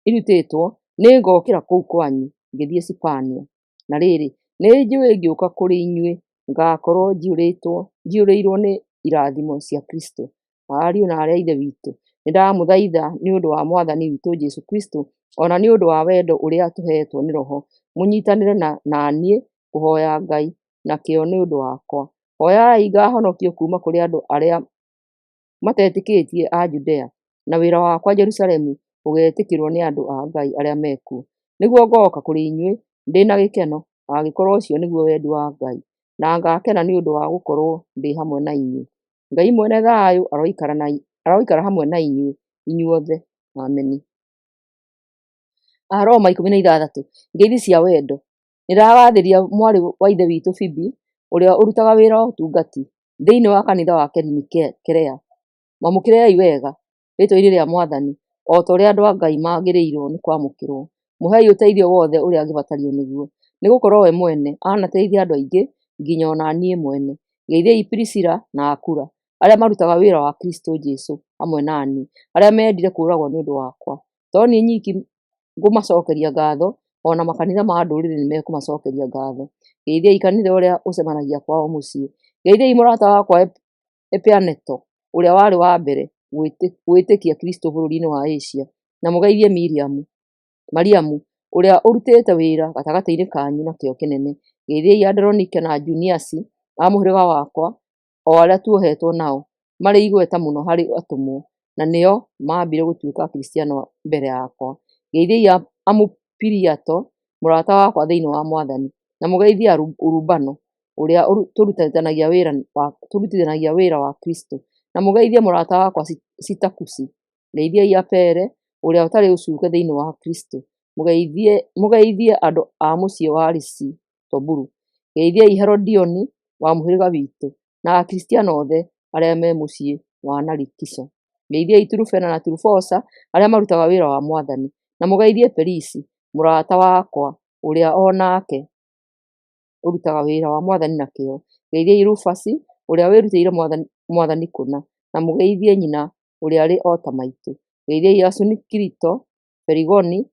irutĩtwo, nĩngokĩra kũu kwanyu ngĩthiĩ Sipania. Na rĩrĩ, nĩnjũũĩ ngĩũka kũrĩ inyuĩ ngaakorwo njiyũrĩirwo nĩ irathimo cia Kristũ. Ariũ na aarĩ a Ithe witũ, nĩndamũthaitha nĩ ũndũ wa Mwathani witũ Jesũ Kristũ, o na nĩ ũndũ wa wendo ũrĩa tũheetwo nĩ Roho, mũnyiitanĩre na niĩ kũhooya Ngai na kĩyo nĩ ũndũ wakwa. Hooyai ngaahonokio kuuma kũrĩ andũ arĩa matetĩkĩtie a Judea, na wĩra wakwa Jerusalemu ũgeetĩkĩrwo nĩ andũ a Ngai arĩa mekuo, nĩguo ngooka kũrĩ inyuĩ ndĩ na gĩkeno, angĩkorwo ũcio nĩguo wendi wa Ngai, na ngaakena nĩ ũndũ wa gũkorwo ndĩ hamwe na inyuĩ. Ngai mwene thayũ aroikara hamwe na inyuĩ inyuothe. Ameni. Aroma 16. Ngeithi cia wendo. Nĩndagathĩria mwarĩ wa Ithe witũ Fibi, ũrĩa ũrutaga wĩra wa ũtungati thĩinĩ wa kanitha wa Kerea. Mwamũkĩrei wega rĩĩtwa-inĩ rĩa Mwathani, o ta ũrĩa andũ a Ngai magĩrĩirwo nĩ kwamũkĩrwo. Mũhei ũteithio wothe ũrĩa angĩbatario nĩguo, nĩgũkorwo we mwene anateithia andũ aingĩ, nginya o na niĩ mwene. Geithiai Pirisila na Akula, arĩa marutaga wĩra wa Kristũ Jesũ hamwe na niĩ, arĩa meendire kũũragwo nĩ ũndũ wakwa. To niĩ nyiki ngũmacookeria ngaatho, o na makanitha ma Ndũrĩrĩ nĩmekũmacookeria ngaatho. Geithiai kanitha ũrĩa ũcemanagia kwao mũciĩ. Geithiai mũrata wakwa Epaneto, ũrĩa warĩ wa mbere gwĩtĩkia Kristũ bũrũri-inĩ wa Asia, na mũgeithie Mariamu, ũrĩa ũrutĩte wĩra gatagatĩ-inĩ kanyu na kĩyo kĩnene. Geithiai Anderonike na Juniasi a mũhĩrĩga wakwa, o arĩa tuohetwo nao, marĩ igweta mũno harĩ atũmwo, na nĩo maambire gũtuĩka Akristiano mbere yakwa. Geithiai Amupiliato, mũrata wakwa thĩinĩ wa Mwathani, na mũgeithie Urubano, ũrĩa tũrutithanagia wĩra wa Kristũ, na mũgeithie mũrata wakwa Sitakusi. Geithiai Apele, ũrĩa ũtarĩ ũcuuke thĩinĩ wa Kristũ. Mũgeithie andũ a mũciĩ wa Arisitobulu. Geithiai Herodioni wa mũhĩrĩga witũ, na Akristiano othe arĩa me mũciĩ wa Narikiso. Geithiai Turufena na Turufosa, arĩa marutaga wĩra wa Mwathani, na mũgeithie Perisi, mũrata wakwa, ũrĩa o nake ũrutaga wĩra wa Mwathani na kĩyo. Geithiai Rufasi, ũrĩa wĩrutĩire Mwathani kũna, na mũgeithie nyina ũrĩa arĩ o ta maitũ. Geithiai Asunikirito, Feligoni,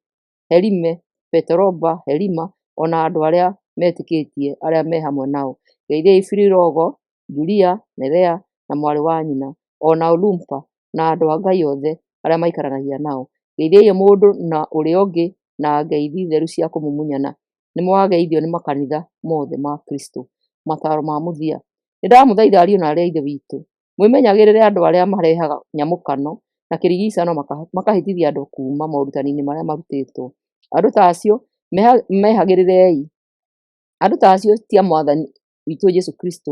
Herime, Petoroba, Herima, o na andũ arĩa metĩkĩtie arĩa me hamwe nao. Geithiai Fililogo, Julia, Nerea, na mwarĩ wa nyina, o na Olumpa, na andũ a Ngai othe arĩa maikaranagia nao. Geithiai mũndũ na ũrĩa ũngĩ na ngeithi theru cia kũmumunyana. Nĩmwageithio nĩ makanitha mothe ma Kristũ. Mataaro ma mũthia. Nĩndamũthaitha ariũ na aarĩ a Ithe witũ, mwĩmenyagĩrĩre andũ arĩa marehaga nyamũkano na kĩrigiicano makahĩtithia andũ kuuma morutani-inĩ marĩa marutĩtwo. Andũ ta acio mehagĩrĩrei. Andũ ta acio ti a Mwathani witũ Jesũ Kristũ,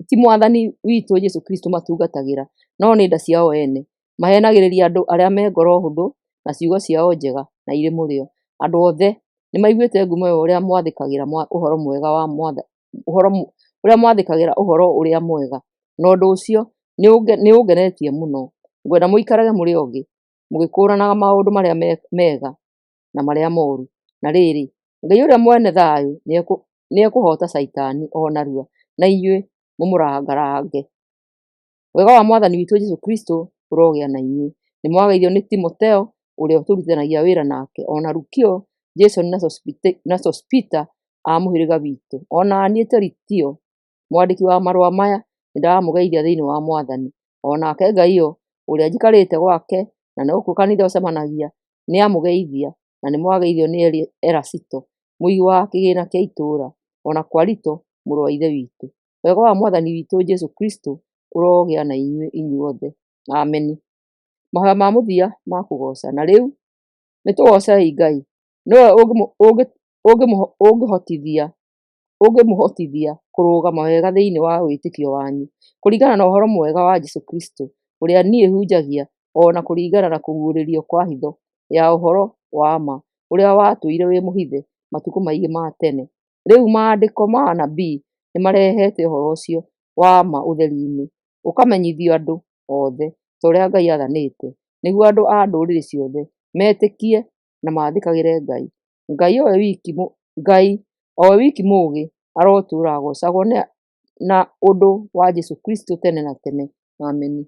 ti Mwathani witũ Jesũ Kristũ matungatagĩra, no nĩ nda ciao ene. Maheenagĩrĩria andũ arĩa me ngoro hũthũ na ciugo ciao njega na irĩ mũrĩo. Andũ othe nĩmaiguĩte ngumo ya ũrĩa mwathĩkagĩra ũhoro mwega wa ũhoro ũrĩa mwathĩkagĩra ũhoro ũrĩa mwega, na ũndũ ũcio nĩũngenetie mũno. Ngwenda mũikarage mũrĩ ogĩ, mũgĩkũũranaga maũndũ marĩa mega na marĩa moru. Na rĩrĩ, Ngai ũrĩa mwene thayũ nĩekũhoota Caitani o narua, na inyuĩ mũmũrangarange. Wega wa Mwathani witũ Jesũ Kristũ ũrogĩa na inyuĩ. Nĩmwageithio nĩ Timotheo ũrĩa tũrutithanagia wĩra nake, o na Lukio, Jasoni na Sosipita a mũhĩrĩga witũ. O na niĩ Teritio, mwandĩki wa marũa maya, nĩndamũgeithia thĩinĩ wa Mwathani. O nake Gaio, ũrĩa njikarĩte gwake na nokuo kanitha ũcemanagia, nĩamũgeithia, na nĩmwageithio nĩ Erasito, mũigi wa kĩgĩĩna kĩa itũũra, o na Kwarito, mũrũ wa Ithe witũ. Wega wa Mwathani witũ Jesũ Kristũ ũrogĩa na inyuĩ inyuothe. Ameni. Mahoya ma mũthia ma kũgooca. Na rĩu nĩtũgoocei Ngai, nĩwe ũngĩmũhotithia kũrũgama wega thĩinĩ wa wĩtĩkio wanyu, kũringana na ũhoro mwega wa Jesũ Kristũ, ũrĩa niĩ hunjagia, o na kũringana na kũguũrĩrio kwa hitho ya ũhoro wa ma, ũrĩa watũire wĩ mũhithe matukũ maingĩ ma tene. Rĩu maandĩko ma anabii nĩmarehete ũhoro ũcio wa ma ũtheri-inĩ, ũkamenyithio andũ othe, ta ũrĩa Ngai aathanĩte, nĩguo andũ a ndũrĩrĩ ciothe metĩkie na maathĩkagĩre Ngai. Ngai o we wiki mũũgĩ, arotũũra agoocagwo na ũndũ wa Jesũ Kristũ tene na tene. Ameni.